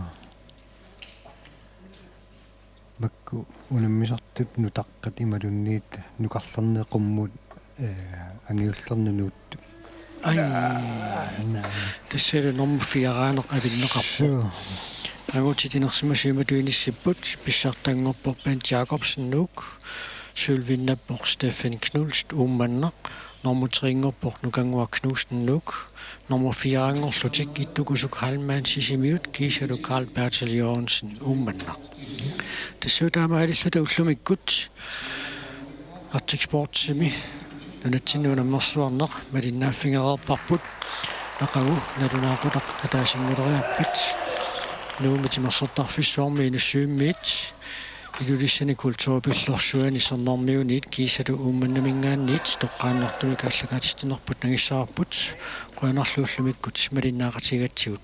Makku unammisartut nutaqqat imaluunniit nukarlerni qummut, eh, angiullernut nuuttut. Ai. Naa. Tassalu normu firaaneq avinneqarpoq. Suu. Angutit inersimasut imatut inissipput, pissartanngorpoq Bent Jakobsen Nuuk, sølvinngorpoq Steffen Knuth Uummannaq, normu trinngorpoq Nukannguaq Knudsen Nuuk, normu firenngorlutik Ittukkusuk Heilmann Sisimiut kiisalu Karl Bertel Jørgensen Uummannaq. Tassuuna taamaalilluta ullumikkut Arctic Sportsimi nunatsinni unammersuarneq malinnaaffigereerparput, aqagu nalunaaqutaq ataasinnguuleriarpat Nuummi Timersortarfissuarmi Inussivimmiit Ilulissani Kulturpillorsuani Sermermiuniit kiisalu Uummannaminngaanniit toqqaannartumik aallakaatitsinerput nangissavarput. Qujanarlu ullumikkut malinnaaqatigigatsigut.